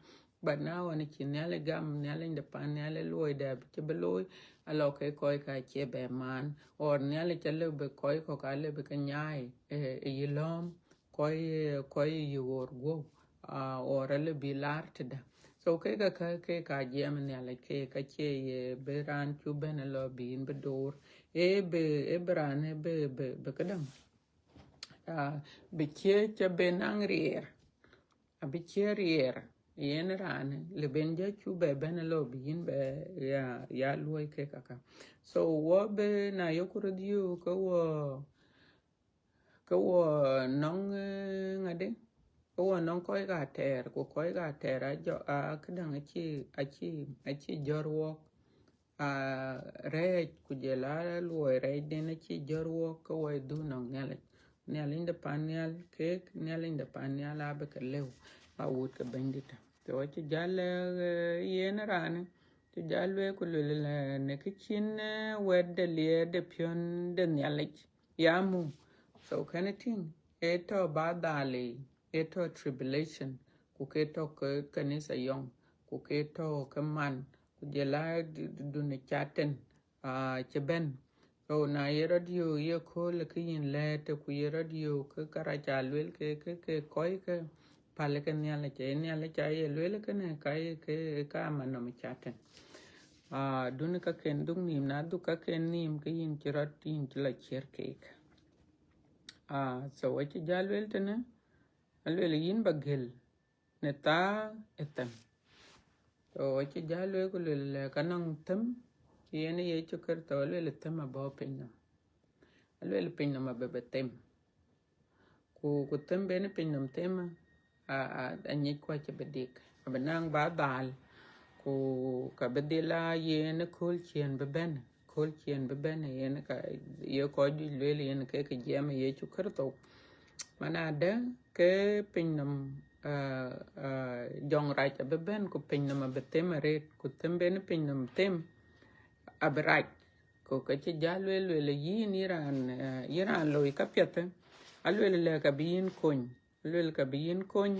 But na ɣɔn cï Nhialic gam, Nhialic de pan nhial ë luɔi dɛ cï bï looi, alɔ ke kɔc ka cie bɛ man, or Nhialic alë bï kɔc kɔ̈k alë bï ke nyaai, eh, ë yï lɔ̈ɔ̈m, kɔc, eh, kɔc yï ɣoor guɔ̈u, ah, or alë bï laar tëdä. So ke ka, ka, ke ka jiɛɛm Nhialic, ke ka cie ye bï raan cu bɛ̈n alɔ bï yïn bï door. Ee bï, ee bï raan, ee bï, bï, bï këdäŋ. Ah, bï cie ca bï naŋ riɛɛr. Abï cie riɛɛr yen raan, lë ben jɔ cu bɛ bɛ̈n alɔ bï yïn bɛ ya, ya luɔi ke kaka. So wɔ bï na yok röt yök ke wɔ, ke wɔ nɔŋ, eh, ŋadï, ke wɔ nɔŋ kɔc ka tɛɛr, ku kɔc ka tɛɛr ajɔ, a këdäŋ acï, acï, acï jɔ̈r wɔk. Ah, rɛɛc ku jɔl a luɔi rɛɛcden acï jɔ̈r wɔk ke wɔ ë dhuk nɔŋ Nhialic. Nhialic de pan nhial, keek Nhialic de pan nhial abï ke lëu, ba wut ke Bɛ̈nydït. So acï jal, eh, yen raan, cï jal lueel ku lueel lɛ, në kë cïn, eh, wɛ̈t de liɛɛr de piɔ̈n de Nhialic ya muk. So kënë tïŋ, ee tɔ̈ ba dhal, ee tɔ̈ tribulation, ku ke tɔ̈ ke kanitha yɔŋ, ku ke tɔ̈ ke man, ku jɔl a d-, d-, dun ë Catan, ah, cï bɛ̈n. So na ye rɔt yök ye kööl ke yïn lɛ̈ɛ̈t, ku ye rɔt yök ke karac ca lueel ke, ke, ke kɔc ke päl ke Nhialic, ee Nhialic ca ye lueel kënë, ka ye ke, ka man nɔm ë Catan. Ah, dun kaken dhuk nïïm, na dhuk kaken nïïm, ke yïn cï rɔt, yïn cï lɔ ciër keek. Ah, so acï jal lueel tënë, alueel yïn ba gël në thaa ë them. So acï jal lueel ku lueel lɛ ka nɔŋ them, yen Yecu Kërtho alueel them abɔ̈ piny nɔm. Alueel piny nɔm abï bï them. Ku, ku them ben piny nɔm them, a, a, anyic ku acï bï dik. Abï naŋ ba dhal, ku ka bï dhil a yen kööl ciëën bï bɛ̈n, kööl ciëën bï bɛ̈n, yen ka ye kɔc juëc lueel yen ke ke jiɛɛm Yecu Kërtho. Man adë ke piny nɔm, ah, ah, jɔŋ rac abï bɛ̈n, ku piny nɔm abï them arëët, ku them ben piny nɔm them abï rac. Ku ka cï jal lueel, lueel yïn, yïn raan, eh, yïn raan loi ka piɛth, alueel lɛ ka bï yïn kony, alueel ka bï yïn kony,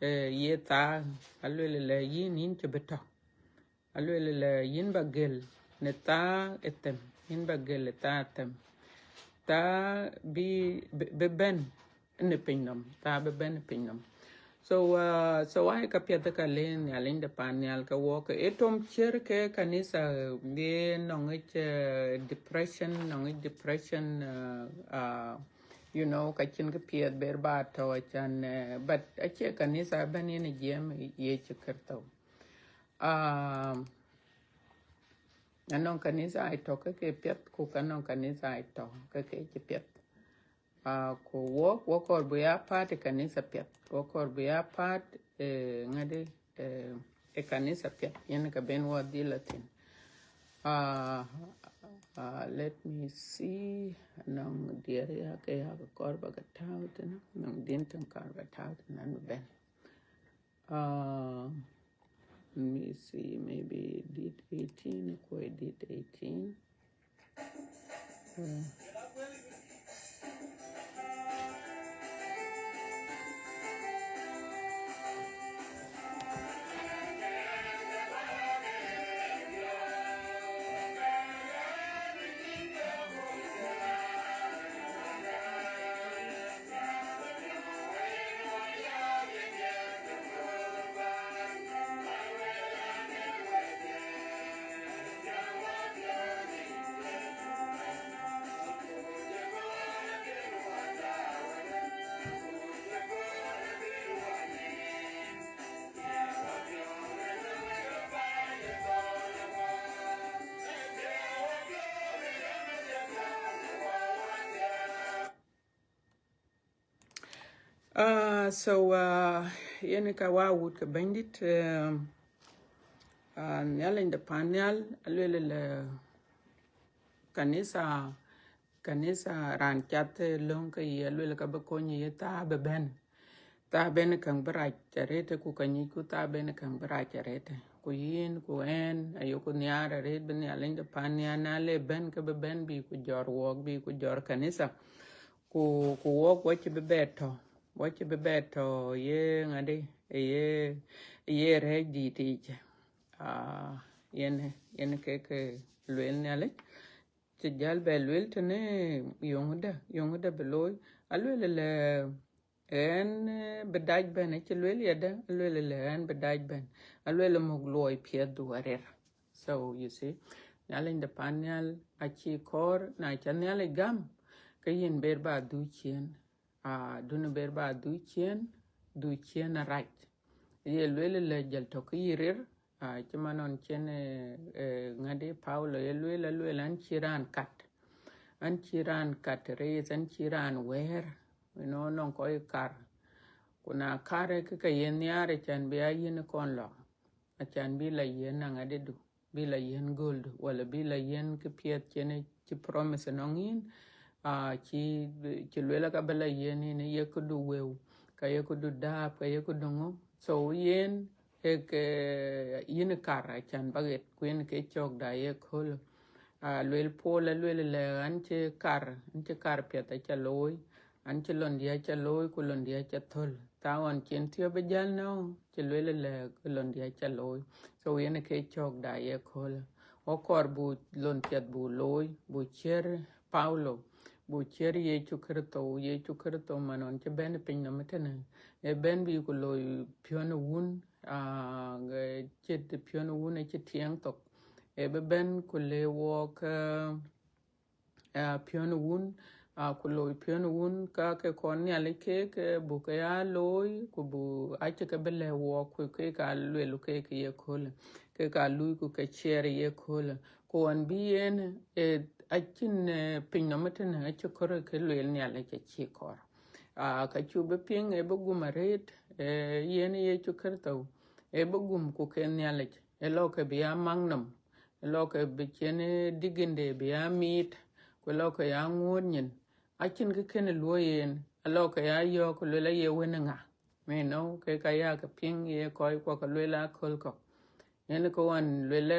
eh, ye thaa, alueel lɛ yïn, yïn cï bï tɔ̈. Alueel lɛ yïn ba gël në thaa ë them, yïn ba gël ë thaa ë them. Thaa bï, bï, bï bɛ̈n, në pinynhom, thaa bï bɛ̈n pinynhom. So, uh, so why ka piɛth ka le Nhialic de pan nhial ke wɔk, e tom ciɛr ke kanitha, ye nɔŋ ic, uh, depression, nɔŋ ic depression, uh, uh, you know, ka cïn kë piɛth ber ba tɔ̈ acan, uh, but acie kanitha bɛ̈n yen jiɛɛm Yecu Kërtho. Um, anɔŋ kanitha ai tɔ̈ ke ke piɛth, ku ka nɔŋ kanitha ai tɔ̈ ke ke cï piɛth. Ah, ku wɔk, wɔk kɔɔr bï ya part ë kanitha piɛth. Wɔk kɔɔr bï ya part, eh, ŋadi, eh, ë kanitha piɛth. Yen ka ben wɔ dhil a thïn. Ah, ah, let me see. Nɔŋ diɛɛr ya ke ya ke kɔɔr ba ke tääu thïn. Nɔŋ din tïŋ kɔɔr ba tääu thïn an bï bɛ̈n. Uh, let me see, maybe dit eighteen, quite dit eighteen. Uh, Uh, so, uh, yen ka wa wut ke Bɛ̈nydït, um, uh, Nhialic de pan nhial, aluel le kanitha, kanitha raan cath, eh, löŋ ke ye, aluel ka bï kony ye thaa bï bɛ̈n. Thaa ben käŋ bï rac arëët, ku ka nyicku thaa ben käŋ bï rac arëët. Ku yïn, ku ɣɛn, ayoku nhiaar arëët bï Nhialic de pan nhial na le bɛ̈n ke bï bɛ̈n bï ku jɔr wɔk, bï ku jɔr kanitha. Ku, ku wɔk wɔ cï bï bɛ tɔ̈, wɔ cï bï bɛ tɔ̈ ye ŋadi, ye, ye rɛɛc dït yic. Ah, yen, yen ke, ke lueel Nhialic. Cï jäl bɛ lueel tënë yöŋ dä, yöŋ dä bï looi. Alueel le ɣɛn, eh, bï dac bɛ̈n, acï lueel yadë, alueel le ɣɛn bï dac bɛ̈n. Alueel muk luɔi piɛthdu arëër. So, you see, Nhialic de pan nhial acï kɔɔr, na ca Nhialic gam, ke yïn ber ba dhuk ciëën. Ah, dun ber ba dhuk ciëën, dhuk ciëën arac. Ye lueel le jäl tɔ̈ ke yï rëër, ah, cï man nɔn cïn, eh, eh, ŋadi Paulo ye lueel, alueel an cï raan kat. An cï raan kat rɛɛth, an cï raan wɛ̈ɛ̈r, you know, nɔŋ kɔc kar. Ku na kar ke ka ye nhiaar, acan bï ya yïn kɔn lɔ. Acan bï la yiën aŋadidu, bï la yiën gold, wala bï la yiën kë piɛth cïn cï promise nɔŋ yïn, ah, cï, cï lueel ka bï la yiën yïn, ye këdu wëu, ka ye këdu dahab, ka ye këdu ŋö. So yen, ek, eh, yïn kar acan ba ɣet, ku yen ke cɔ̈k da ye kööl. Ah, lueel Paul, alueel le an cï kar, an cï kar piɛth aca looi, an cï lɔndiɛ̈ aca looi, ku lɔndiɛ̈ aca thöl. Thaa ɣɔn cïn thiɔ̈p ë jäl nɔ̈k, cï lueel le lɔndiɛ̈ aca looi. So yen ke cɔ̈k da ye kööl. Wɔ kɔɔr bu lon piɛth bu looi, bu ciɛ̈r Paulo, bu ciɛ̈r Yecu Kërtho, Yecu Kërtho man ɣɔn cï bɛ̈n piny nɔm ëtënë. Ë bɛ̈n bï ku looi piɔ̈n ë wun, ah, ë cït piɔ̈n ë wun acï tiɛɛŋ thok. Ë bï bɛ̈n ku le wɔk, eh, ah, piɔ̈n wun, ah, ku looi piɔ̈n wun ka ke kɔn Nhialic keek, eh, buk ke ya looi, ku bu acï ke bï lɛ̈k wɔk, ku keek aa lueel keek ye köölë, keek aa luui ku ke ciɛɛr ye köölë. Ku ɣɔn bï yen, eh, acïn, eh, piny nɔm ëtënë acï kɔɔr ke lueel Nhialic acï kɔɔr. Ah, ka cuk bï piŋ, ë bï gum arëët, eh, yen Yecu Kërtho, ë bï gum ku ke Nhialic, ë lɔ ke bï ya mak nɔm, ë lɔ ke bï cïn, eh, dignity bï ya miit, ku ë lɔ ke ya ŋuɔ̈t nyin. Acïn kë kënë luɔ̈i yen, ë lɔ ke ya yɔ̈ɔ̈k ku lueel aye wën ë ŋa. You know, ke ka ya ke piŋ ye kɔc kuɔ ke lueel aköl kɔ̈k. Yen ke ɣɔn lueel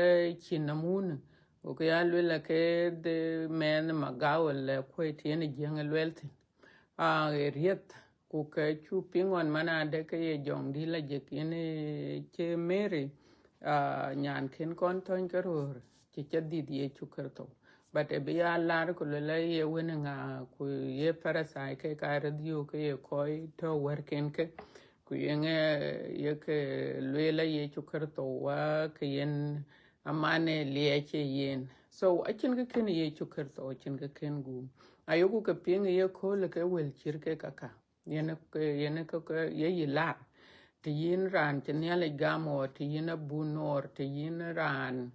cïn nɔm wun, ku ke ya lueel ke the man magawal le kuɔ̈c tï yen ë jiëŋ ë lueel thïn. Ah, ë rieth, ku ke cu piŋ ɣɔn man adë ke ye jɔŋdït la jek yen, eh, cï Mary, ah, nyan kën kɔn thɔ̈ny ke röör, cï cä dhiëth Yecu Kërtho. But ë bï ya lar ku luel aye wën ŋa, ku ye Parithai ke ka röt yök ke ye kɔc tɔ̈ wärken ke, ku ye ŋɛ ye ke lueel a Yecu Kërtho wa ke yen aman ë liɛc ë yen. So acïn kë kën Yecu Kërtho, acïn kë kën guum. Ayoku ke piŋ ye kööl ke wël cït ke kaka. Yen ke, yen ke, ke ye yï lar. Të yïn raan cï Nhialic gam, or të yïn abun, or të yïn raan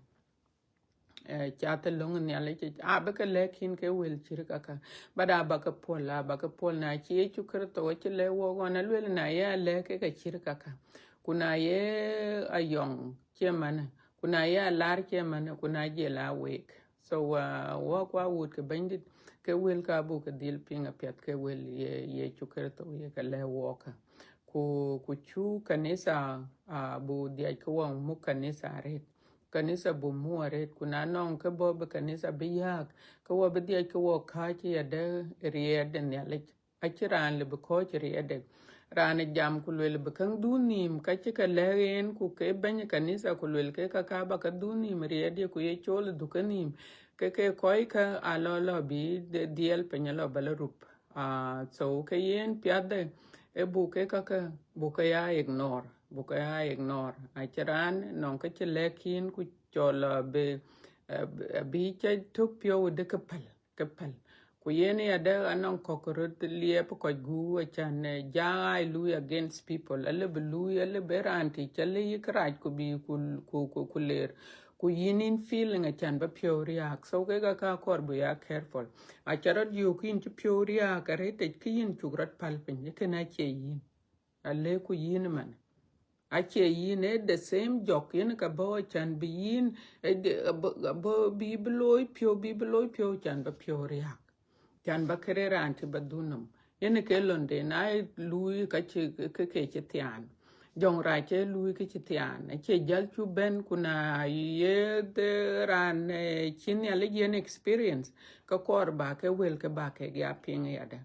eh, cath löŋ Nhialic, a bï ke lɛ̈k yïn ke wël cït kaka. But a ba ke puɔl, a ba ke puɔl, na cï Yecu Kërtho acï lɛ̈k wok ɣɔn, aluel na ye alɛ̈k ke ke cït kaka, ku na ye ayɔŋ cie manë, ku na ye alar cie manë, ku na jiël a week. So uh, wok wa wut ke Bɛ̈nydït, ke wël ka buk ke dhil piŋ apiɛth ke wël ye Yecu Kërtho ye ke lɛ̈k wok ka. Ku, ku cu kanitha, uh, bu dhiac ke wok muk kanitha arëët. Kanitha bu muk arëët, ku na nɔŋ ke bɔ̈ bï kanitha bï yääk, ke wɔ bï dhiac ke wɔ kääc yadë riɛɛt de Nhialic. Acï raan lë bï kɔ̈ɔ̈c riɛɛtde. Raan ë jam ku luel bï käŋ dhuk nhïïm, ka cï ke lɛ̈k en, ku ke bɛ̈ny kanitha ku luel ke kaka ba ke dhuk nhïïm riɛɛtde, ku ye cool dhuk ke nhïïm, ke ke kɔc kä a lɔ lɔ bï de-, dhiɛl piny alɔ ba lɔ rup. Uh, so ke yen piathde, e buk ke kaka, buk ke ya ignore, buk ke ya ignore. Acï raan nɔŋ ke cï lɛ̈k yïn ku cɔl abï, abï cä tök piɔ̈u de ke päl, ke päl. Ku yen yadë anɔŋ kɔ̈k röt liɛp kɔc gup, acan, eh, ja ai lui against people. Alë bï lui, alë bï raan tïc, alë yï kërac ku bï ku, ku, ku, ku ler. Ku yïn in feeling acan ba piɔ̈u riääk. So kek aka kɔɔr bï ya careful. Aca rɔt yök yïn cï piɔ̈u riääk arëët, ke yïn cuk rɔt päl piny, ee kën acie yïn. Alëku yïn man. Acie yïn, ee the same jɔk yen ka bɔ̈ acan bï yïn, ee de-, abɔ̈, abɔ̈ bï bï looi piɔ̈u, bï bï looi piɔ̈u acan ba piɔ̈u riääk. Acan ba kërë raan cï ba dhuk nhom. Yen ke lɔnde na lui ka cï, ke, ke cï thiaan. Jɔŋrac ë lui ke cï thiaan. Acie jäl cu bɛ̈n ku na ye de raan, eh, cï Nhialic yen experience, ke kɔɔr ba ke wël ke ba ke ya piŋ yadë.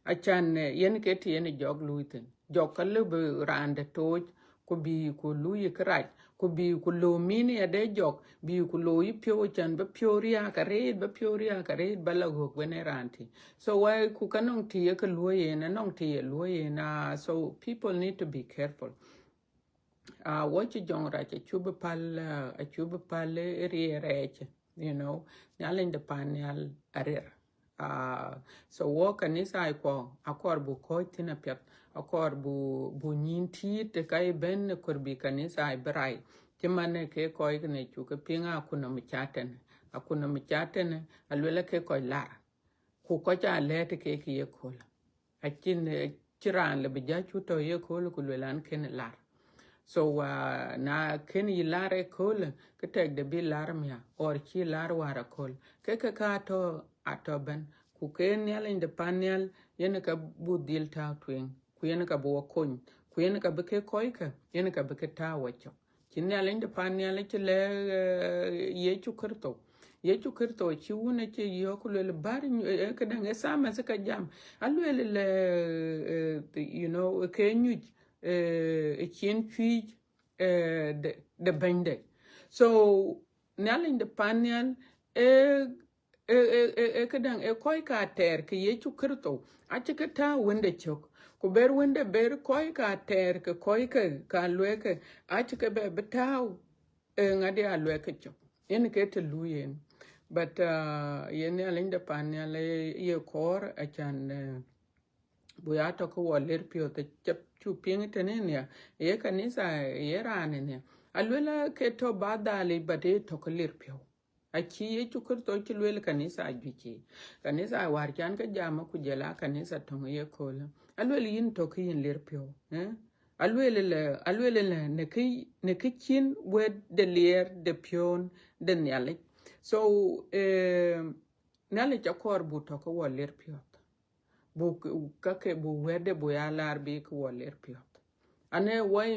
Acan, eh, yen ke të yen jɔk lui thïn. Jɔk ka lë bï raan de tooc, ku bï ku lui kërac, ku bï ku lööm yïn yadë jɔk, bï ku looi piɔ̈u acan ba piɔ̈u riääk arëët, ba piɔ̈u riääk arëët, ba la ɣöök wën ë raan tï. So why ku ka nɔŋ të ye ke luɔ̈i yen, anɔŋ të ye luɔ̈i yen, ah, so people need to be careful. Ah, wɔ cï jɔŋrac acu bï päl, ah, acu bï päl ë riɛɛr rɛɛc, you know, Nhialic de pan nhial arir. Ah, so wɔ kanitha kuɔ akɔɔr bu kɔ̈ɔ̈c thïn apiɛth, akɔɔr bu, bu nyïn tiit të ka ye bɛ̈n ë kɔɔr bï kanitha bï rai. Cï man ë ke kɔc kënë cuk ke piŋ akun nɔm ca tënë, akun nɔm ca tënë, aluel ke kɔc lar. Ku kɔc aa lɛ̈ɛ̈t ke ke ye kööl. Acïn, eh, cï raan lë bï ja cu tɔ̈ ye kööl ku luel an kën lar. So, uh, na kën yï lar ë kööl, ke tɛkde bï lar mia, or cï lar wäär akööl. Ke ke ka atɔ̈, atɔ̈ bɛ̈n. Ku ke Nhialic de pan nhial, yen ka bu dhil tääu tueŋ. Ku yen ka bï wɔ kony. Ku yen ka bï ke kɔckë, yen ka bï ke tääu wɔ cök. Cï Nhialic de pan nhial cï lɛ̈k, eh, Yecu Kërtho. Yecu Kërtho cï wun acï yɔ̈ɔ̈k ku luel bär, eh, këdäŋ ë thamäth ka jam. Aluel lë, eh, you know, ke nyuc, eh, ë cin cuic, eh, de, de bɛ̈nyde. So, Nhialic de pan nhial, eh, e, e, e, e këdäŋ, e kɔc ka tɛɛr ke Yecu Kërtho, acï ke tääu wënde cök. Ku ber wënde ber kɔc ka tɛɛr ke kɔc ke ka luɛɛke, acï ke bɛ bï tääu, e ŋadï a luɛɛke cök. Yen ke të luui yen. But, uh, yen Nhialic de pan nhial ye, ye kɔɔr acan, eh, bu ya tɔ̈ ke wɔ ler piɔ̈ɔ̈th, acap cu piŋ tënë nhial. Ye kanitha, ye raan nhial. Aluel ke tɔ̈ ba dhal yic, but ye tɔ̈ ke ler piɔ̈u. Acï Yecu Kërtho cï lueel kanitha juëc. Kanitha wäär can ke jam ku jël a kanitha töŋ ye köölë. Alueel yïn tɔ̈ ke yïn ler piɔ̈u, eh? Alueel lë, alueel lë, në kë, në kë cïn wɛ̈t de liɛɛr de piɔ̈n de Nhialic. So, eh, Nhialic akɔɔr bu tɔ̈ ke wɔ ler piɔ̈ɔ̈th. Bu k-, ka ke bu wɛ̈tde bu ya laar bï ke wɔ ler piɔ̈ɔ̈th. Anë woi,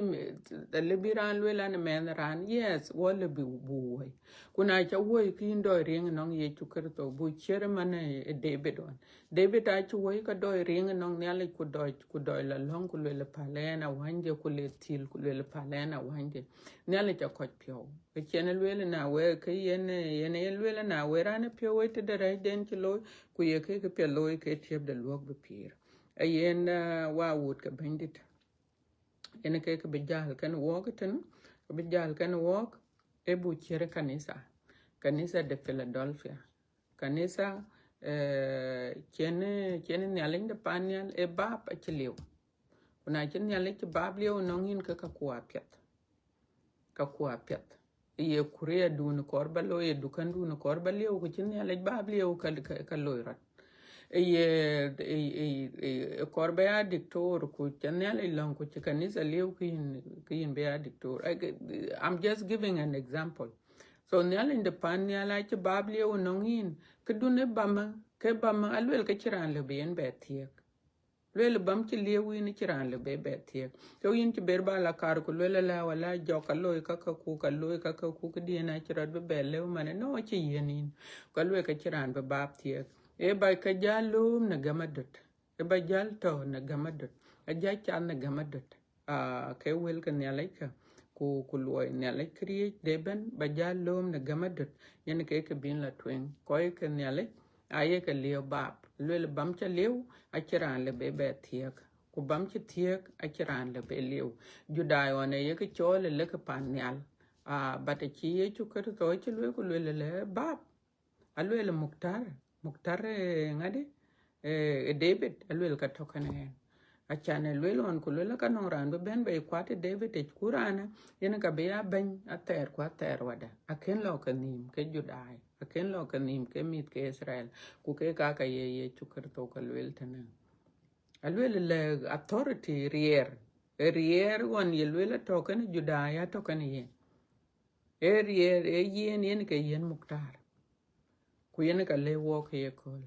lëu bï raan lueel anë mɛnh raan, yes, wɔ lëu bï buk woi. Ku na ca woi, ke yïn dɔc riŋ ënɔŋ Yecu Kërtho, buk ciɛ̈t man ë David ɣɔn. David acï woi ke dɔc riŋ ënɔŋ Nhialic, ku dɔc, ku dɔc la lɔ̈ŋ, ku lueel, päl ɣɛn awänydiɛ̈, ku le thil, ku lueel, päl ɣɛn awänydiɛ̈. Nhialic a kɔc piɔ̈u. Ë cïn lueel na wek, ke yen, yen, yen lueel na wek raan ë piɔ̈u wei tëde rɛ̈cden cï looi, ku ye kë, kë piɛth looi ke tiɛp de luɔ̈k bï pïïr. Ee yen, ah, wa wut ke Bɛ̈nydït. Yen ke, kë bï jäl kenë wɔk tën, kë bï jäl kenë wɔk, ee buk ciɛ̈t kanitha, kanitha de Philadelphia. Kanitha, eh, cïn, cïn Nhialic de pan nhial, ee bap acï liu. Ku na cï Nhialic cï bap liu ënɔŋ yïn, ke ka ku apiɛth. Ka ku apiɛth. Ye kuriadun kɔɔr ba looi, ye dukandun kɔɔr ba liu, ku cï Nhialic bap liu, ka, ka, ka loi rɔt. Ye, ye, ye, ye kɔɔr ba ya diktor, ku cï Nhialic lɔ̈ŋ, ku cï kanitha liu, ke yïn, ke yïn ba ya diktor. I, I'm just giving an example. So Nhialic de pan nhial acï bap liu ënɔŋ yïn, këdun ë bam, ke bam, aluel ke cï raan lëu bï yen bɛ thiëëk. Luel bam cï liu yïn, cï raan lëu bï bɛ thiëëk. So yïn cï ber ba la kar ku luel ala, wala jɔk ka looi ka, ka ku, ka looi ka, ka ku, këdiɛ̈n acï rɔt bï bɛ lëu man. No, acï yiën yïn. Ka luel ke cï raan bï bap thiëëk. Ee ba ka jäl lööm në gäm adöt. Ee ba jäl tɔ̈ në gäm adöt. A jäl cath në gäm adöt. Ah, ke wël ke Nhialic kä, ku, ku luɔi Nhialic këriëëc de ëbën, ba jäl lööm në gäm adöt, yen ke, ke bïn la tueŋ. Kɔc ke Nhialic aye ke liu bap. Luel bam ca liu, acï raan lëu bï bɛ thiëëk. Ku bam cï thiëëk, acï raan lëu bï liu. Judai ɣɔn ë ye ke cɔɔl ë lëk pan nhial. Ah, but acï Yecu Kërtho acï luel ku luel ëlë bap. Aluel muktar, muktar, eh, ŋadï, eh, eh, David, aluel ka tɔ̈ kenë ɣɛn. Acan ë luel ɣɔn ku luel ka nɔŋ raan bï bɛ̈n bei kuat ë David yic, ku raanë, yen ka bï ya bɛ̈ny athɛɛr ku athɛɛr wada. Akën lɔ ke nhïïm ke Judai, akën lɔ ke nhïïm ke mïth ke Israel, ku ke ka ka ye Yecu Kërtho ka luel tënë. Aluel lë authority, riɛl, ë riɛl ɣɔn ye luel atɔ̈ kenë Judai, atɔ̈ kenë yen. Ee riɛl, ee yen, yen ke yen muktar. Ku yen ka lëu wɔk ke ye kööl.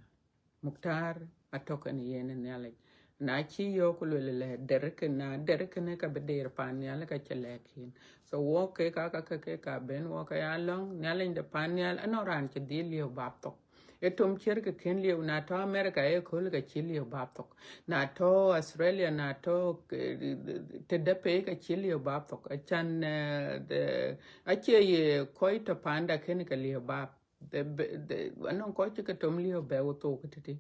Muktar atɔ̈ kenë yen ë Nhialic. Na cï yɔ̈ɔ̈k ku luel lë, derkë, na derkë në ka bï der pan nhial, ka cï lɛ̈k yïn. So wɔk ke ka, ka, ka, ke ka bɛ̈n wɔk aya lɔ̈ŋ, Nhialic de pan nhial, anɔŋ raan cï dhil liu bap thok. Ee tom ciɛ̈t ke kën liu, na tɔ̈ America ëkööl ka cï liu bap thok. Na tɔ̈ Australia, na tɔ̈, eh, tëdë pei ka cï liu bap thok. Acan, eh, de, acie ye kɔc tɔ̈ panda kënë ke liu bap. De, de, anɔŋ kɔc cï ke tom liu bɛ wo thok tëtï.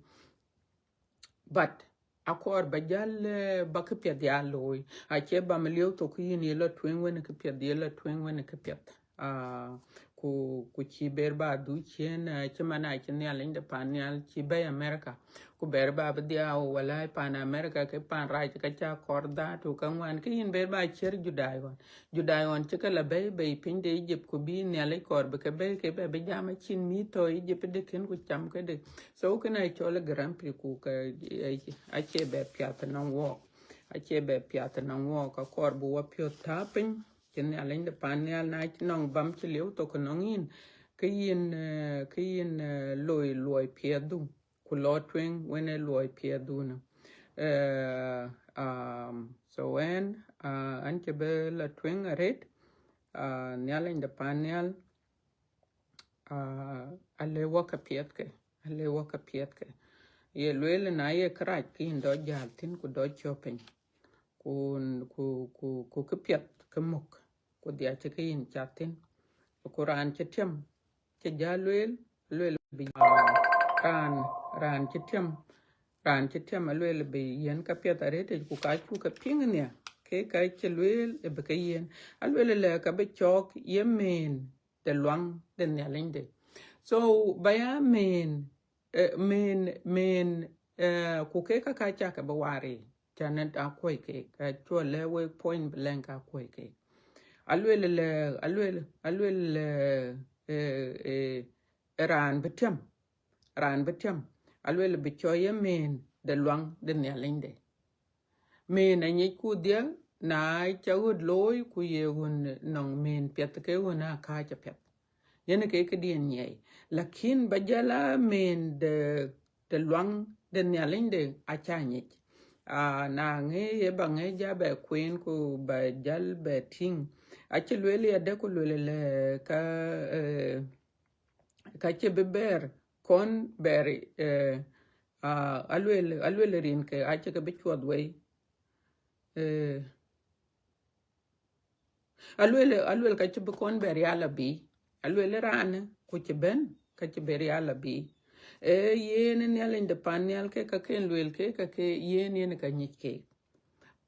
But akɔɔr ba jäl, eh, ba këpiɛth ya looi. Acie ba mi liu thok yïn ye lɔ tueŋ wën këpiɛth, ye lɔ tueŋ wën këpiɛth. Ah, ku, ku cï ber ba dhuk ciëën, eh, cï man acï Nhialic de pan nhial cï bɛ̈i America. Ku ber ba bï dhiau, wala pan America ke pan rac ka ca kɔɔr dhatu ka ŋuan, ke yïn ber ba ciɛ̈t Judai ɣɔn. Judai ɣɔn cï ke la bɛ̈i bei piny de Egypt, ku bï Nhialic kɔɔr bï ke bɛ̈i ke bɛ bï jam acïn mïïth tɔ̈ Egypt de kën ku cam këde. So kënë acɔl ë grampi ku ke, eh, acie bɛ piath ënɔŋ wɔɔk. Acie bɛ piath ënɔŋ wɔɔk, akɔɔr bï wɔ piɔ̈th tääu piny. Cï Nhialic de pan nhial na cï nɔŋ bam cï liu thok ënɔŋ yïn, ke yïn, eh, ke yïn, eh, loi luɔi piɛthdu, ku lɔ tueŋ wën ë luɔi piɛthdu në. Eh, um, so ɣɛn, ah, ɣɛn cï bï la tueŋ arët, ah, Nhialic de pan nhial, ah, alëu wɔ ka piɛth ke, alëu wɔ ka piɛth ke. Ye lueel na ye kërac ke yïn dɔ jäl thïn ku dɔ cɔ̈p piny. Ku, ku, ku, ku këpiɛth ke muk, ku dhiac cï ke yïn cath thïn. Ku raan cï tiam, cï jäl lueel, lueel bï, ah, raan, raan cï tiam, raan cï tiam alueel bï yiën ka piɛth arëtic, ku ka cuk ke piŋ nhial, ke ka cï lueel ë bï ke yiën. Alueel lë ka bï cɔɔk ye meen de luaŋ de Nhialicde. So, ba ya meen, eh, meen, meen, eh, ku ke ka ka cak ke bï waar yic, can akuɔ̈c ke, ka cuɔ lɛ wek point blank akuɔ̈c ke. Alueel lë, alueel, alueel lë, eh, eh, raan bï tiam, raan bï tiam, alueel bï cɔɔk ye meen de luaŋ de Nhialicde. Meen anyic ku dhiɛl, na ca ɣöt looi ku ye ɣön nɔŋ meen piɛth ke ɣön aa kääc apiɛth. Yen ke këdiɛ̈n nyiɛɛi. Lakin ba jäl a meen de, de luaŋ de Nhialicde aca nyic. Aa, na ŋë ye ba ŋë ja bɛ kueen ku ba jal bɛ tïŋ. Acï lueel yadë ku lueel lë ka, eh, ka cï bï bɛɛr kɔn bɛɛr, eh, aa, alueel, alueel rin ke acï ke bï cuɔth wei. Eh, alueel, alueel ka cï bï kɔn bɛɛr ya la bï. Alueel raanë ku cï bɛ̈n ka cï bɛɛr ya la bï. Eh, yen Nhialic de pan nhial ke ka ken lueel ke ka ke yen yen ka nyic ke.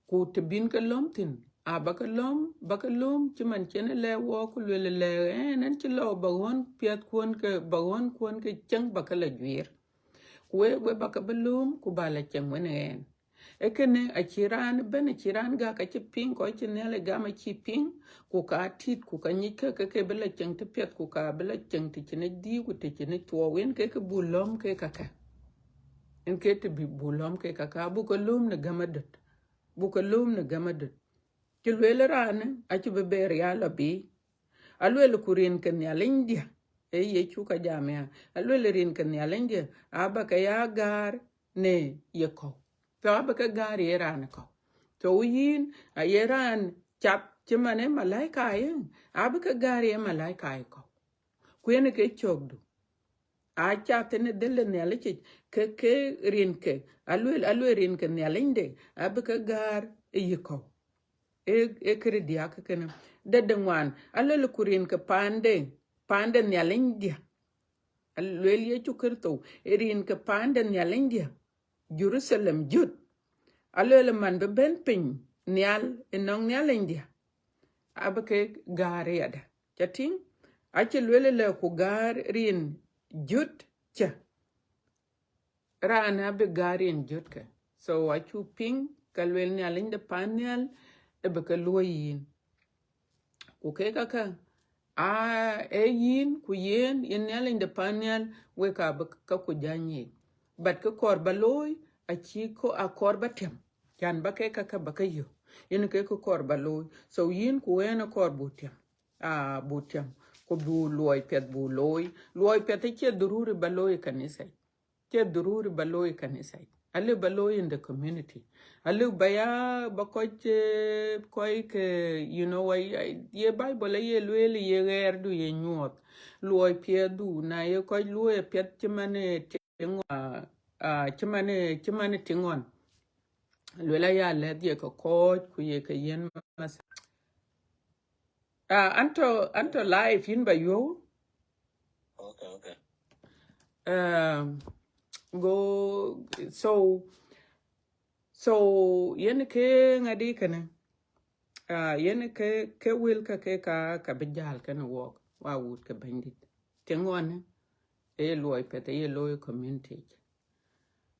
Ku të bïn ke lɔ̈m thïn, a ba ke lɔ̈m, ba ke lɔ̈m cï man cïn ë lɛ̈k wɔ ku lueel lɛ, eh, ɛn cï lɔ ba ɣɔn piɛth kuɔn ke, ba ɣɔn kuɔn ke cieŋ ba ke la juiir. Ku wek we ba ke bï lɔ̈m ku ba la cieŋ wën ɣɛn. Ee kënë acï raan bɛ̈n, acï raan gäk acï piŋ, kɔc cï Nhialic gam acï piŋ, ku ka tit, ku ka nyic ke, ke, ke bï la cieŋ të piɛth, ku ka bï la cieŋ të cïn ë dhii, ku të cïn ë thuɔɔu, yen ke, ke bu lɔ̈m ke kakë. Yen ke të bï bu lɔ̈m ke kakë, abu ke lɔ̈m në gäm adöt. Bu ke lɔ̈m në gäm adöt. Cï lueel raanë, acï bï bɛɛr ya la bï. Alueel ku rin ke Nhialicdiɛ̈, ee Yecu ka jam ya. Alueel rin ke Nhialicdiɛ̈, aba ke ya gäär në ye kɔ̈u. Tɔ aba ke gäär ye raan kɔ̈u. Tɔ yïn, aye raan cath cï man ë malaika ye, aba ke gäär ye malaika ye kɔ̈u. Ku yen ke cökdu. A cath në dhël de Nhialic yic, ke, ke rin ke, alueel, alueel rin ke Nhialicde, abï ke gäär ë yï kɔ̈u. Ee, ee këde diäk kënë. De, de ŋuan, alueel ku rin ke paande, paande Nhialicdiɛ̈. Alueel Yecu Kërtho, ee rin ke paande Nhialicdiɛ̈, Jerusalem jöt. Alueel man bï bɛ̈n piny nhial ënɔŋ Nhialicdiɛ̈, abï ke gäär yadë. Ca tïŋ? Acï lueel lɛ ku gäär rin jöt cä. Raan abï gäär rin jöt kë. So acuk piŋ, ka lueel Nhialic de pan nhial, ë bï ke luɔ̈i yïn. Ku kek kakë, aa, ee yïn, ku yen, yen Nhialic de pan nhial, wek abï ka ku jany yic. But kë kɔɔr ba looi, acï kɔ-, akɔɔr ba tiam. Can ba kek kakë ba ke yök. Yen kek kë kɔɔr ba looi. So yïn ku ɣɛn akɔɔr bu tiam. Aa, bu tiam. Ku bu luɔi piɛth bu looi. Luɔi piɛth acie dhururi ba looi ë kanitha. Cie dhururi ba looi ë kanitha. Alëu ba looi in the community. Alëu ba ya, ba kɔc, eh, kɔc ke, you know, wa, ye Bible aye lueel ye ɣɛɛrdu ye nyuɔɔth. Luɔi piɛthdu, na ye kɔc luɔi apiɛth cï man, eh, tiŋ, ah, ah, cï man, eh, cï man tiŋ ɣɔn. Lueel aya lɛ̈th ye ke kɔc, ku ye ke yen mas-, ah, an tɔ, an tɔ live yïn ba yöu. Okay, okay. Um, go, so, so, yen ke ŋadi kënë. Ah, yen ke, ke wël ka ke ka, ka bï jäl kënë wɔk, wa wut ke Bɛ̈nydït. Tiŋ ɣɔn, ee luɔi piɛth, ee looi community.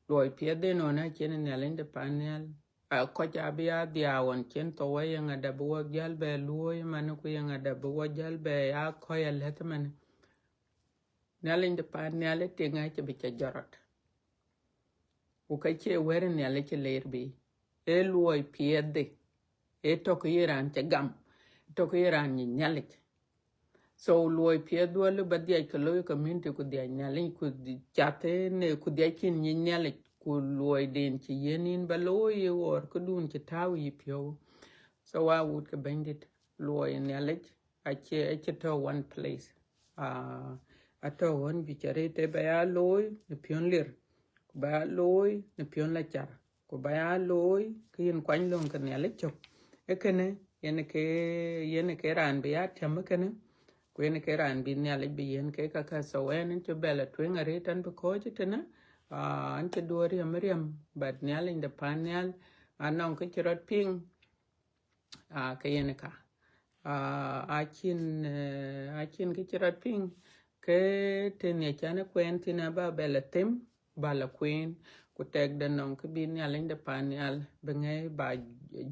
Luɔi piɛth de nɔn acïn Nhialic de pan nhial. A kɔc abï ya dhiau ɣɔn cïn thou aye ŋada bï wɔ jäl bɛ luɔ̈i man, ku ye ŋada bï wɔ jäl bɛ ya kɔc alɛ̈th man. Nhialic de pan nhial ë tiŋ acï bï ca jɔt rɔt. Ku ka cie wɛ̈t Nhialic cï leer bï. Ee luɔi piɛth de. Ee tök ye raan cï gam. Tök ye raan nyic Nhialic. So luɔi piɛth duɔl ba dhiac ke looi community ku dhiac Nhialic ku dhi-, cath ënë ku dhiac kïn nyic Nhialic ku luɔi den cï yen yïn ba looi ye ɣɔɔr këdun cï tääu yï piɔ̈u. So wa wut ke Bɛ̈nydït, luɔi Nhialic acie, acie tɔ one place. Ah, atɔ ɣɔn juëc arëët ë ba ya looi në piɔ̈n lir, ku ba ya looi në piɔ̈n la car. Ku ba ya looi, ke yïn kuany löŋ ke Nhialic cök. Ee kënë, yen ke, yen ke raan bï ya tiam ee kënë, ku yen ke raan bï Nhialic bï yen ke ka ka. So ɣɛn, ɣɛn cï bɛ la tueŋ arëët an bï kɔ̈ɔ̈c ëtënë, ah, an cï duɔ̈ɔ̈r riɛm riɛm, but Nhialic de pan nhial, anɔŋ kë cï rɔt piŋ, ah, ke yen ka. Ah, acïn, eh, acïn kë cï rɔt piŋ, ke të nhiac an ë kuɛɛn thïn aba bɛ la them, ba la kueen, ku tɛkdɛ nɔŋ kë bï Nhialic de pan nhial bï ŋɛi ba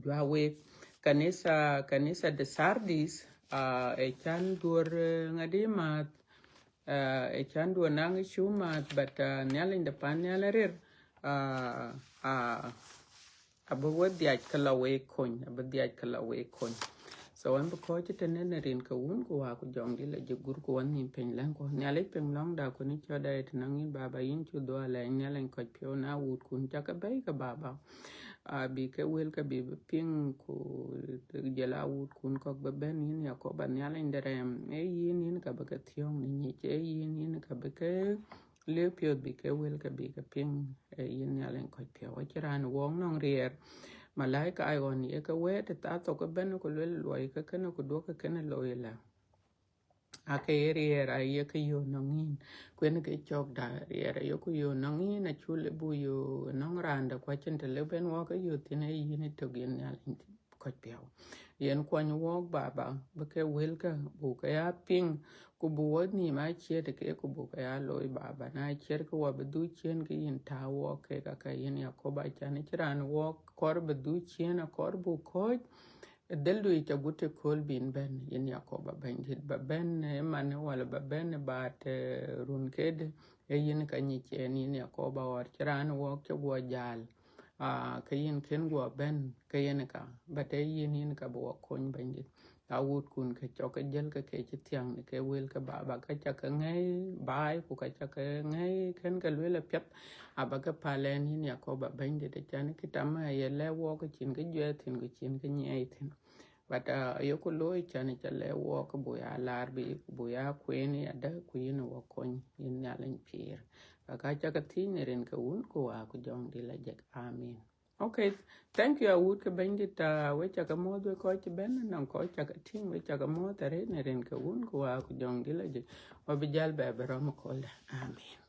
juak week. Kanitha, kanitha de Sardis, ah, ë can duɔ̈ɔ̈r, eh, ŋadi määth, ah, ë can duɔ̈ɔ̈r naŋ cu määth, but, ah, Nhialic de pan nhial arir, ah, ah, abï wɔ dhiac ke la week kony, abï dhiac ke la week kony. So ɣɛn bï kɔ̈ɔ̈c ëtënë në rin ke Wun ku Wä ku Jɔŋdït la jik gur ku wɔ nhïïm piny lɛ̈ŋku. Nhialic piŋ lɔ̈ŋda ku në cɔ̈tda ye të nɔŋ yïn Baba, yïn cï dhuɔɔr lɛɛc Nhialic kɔc piɔ̈u na wut kun cak ke bɛ̈i ke Baba. Abï ke wëlkä bï bï piŋ ku jɔl a wutkun kɔ̈k bï bɛ̈n, yïn Yakoba Nhialic de rɛɛm, ee yïn yïn ka bï ke thiɔ̈ŋ në nyic, ee yïn yïn ka bï ke liep piɔ̈th bï ke wëlkä bï ke piŋ. Ee yïn Nhialic kɔc piɔ̈u, acïn raan wɔɔk nɔŋ riɛɛr. Malaika ɣɔn ye ke wɛ̈ɛ̈t ë thaa thok ëbɛ̈n ku luel luɔi ke kënë ku duɔ̈k ke kënë looi ëlä. Ake ye riɛɛr aye ke yök nɔŋ yïn, ku yen ke cɔk da riɛɛr aye ku yök nɔŋ yïn, acuk lëu buk yök nɔŋ raan dɛ̈, ku acïn të lëu bï wɔɔk ke yök thïn, ee yïn ëtök yïn Nhialic kɔc piɔ̈u. Yen kuɔny wɔɔk Baba, bï ke wëlkä buk ke ya piŋ, ku buk wɔ nhïïm aa ciɛ̈t ke, ku buk ke ya looi Baba, na ciɛ̈t ke wɔ bï dhuk ciëën ke yïn, tääu wɔɔk kek ake, yïn Yakoba, acän acïn raan wɔɔk kɔɔr bï dhuk ciëën, akɔɔr buk kɔ̈ɔ̈c ë dhël du yic agut ëkööl bïn bɛ̈n, yïn Yakoba Bɛ̈nydït, ba bɛ̈n ë man wala ba bɛ̈n ë baat, eh, run kedï, ee yïn ka nyic yen, yïn Yakoba, ɣɔn cïn raan wɔɔk cï guɔ jäl. Ah, ke yïn kën guɔ bɛ̈n ke yen ka, but ee yïn yïn ka bï wɔ kony Bɛ̈nydït. Awutkun ke cɔk ke jiël ke ke cï thiäŋ në ke wëlkä Baba, ka ca ke ŋɛ̈i baai ku ka ca ke ŋɛ̈i kën ke lueel apiɛth, aba ke päl ɛn, yïn Yakoba Bɛ̈nydït, acän kë tɔ̈ aye lɛ̈k wɔɔk ke cïn kë juɛɛr thïn ku cïn kë nyiɛɛi thïn. But, uh, ayeku looi acän ca lɛ̈k wɔɔk buk ya laar bï, buk ya kueen yadɛ̈, ku yïn wɔ kony, yïn Nhialic pïïr. Ka ka ca ke thiëc në rin ke Wun ku Wä ku Jɔŋdït Lajik. Amen. Okay, thank you, awut ke Bɛ̈nydït, uh, we ca ke muɔ̈th, we kɔc cï bɛ̈n, nɔŋ kɔc ca ke tïŋ, we ca ke muɔ̈th arëët në rin ke Wun ku Wä ku Jɔŋdït Lajik. Wɔ bï jäl bɛ bï rɔm ë kööldä. Amen.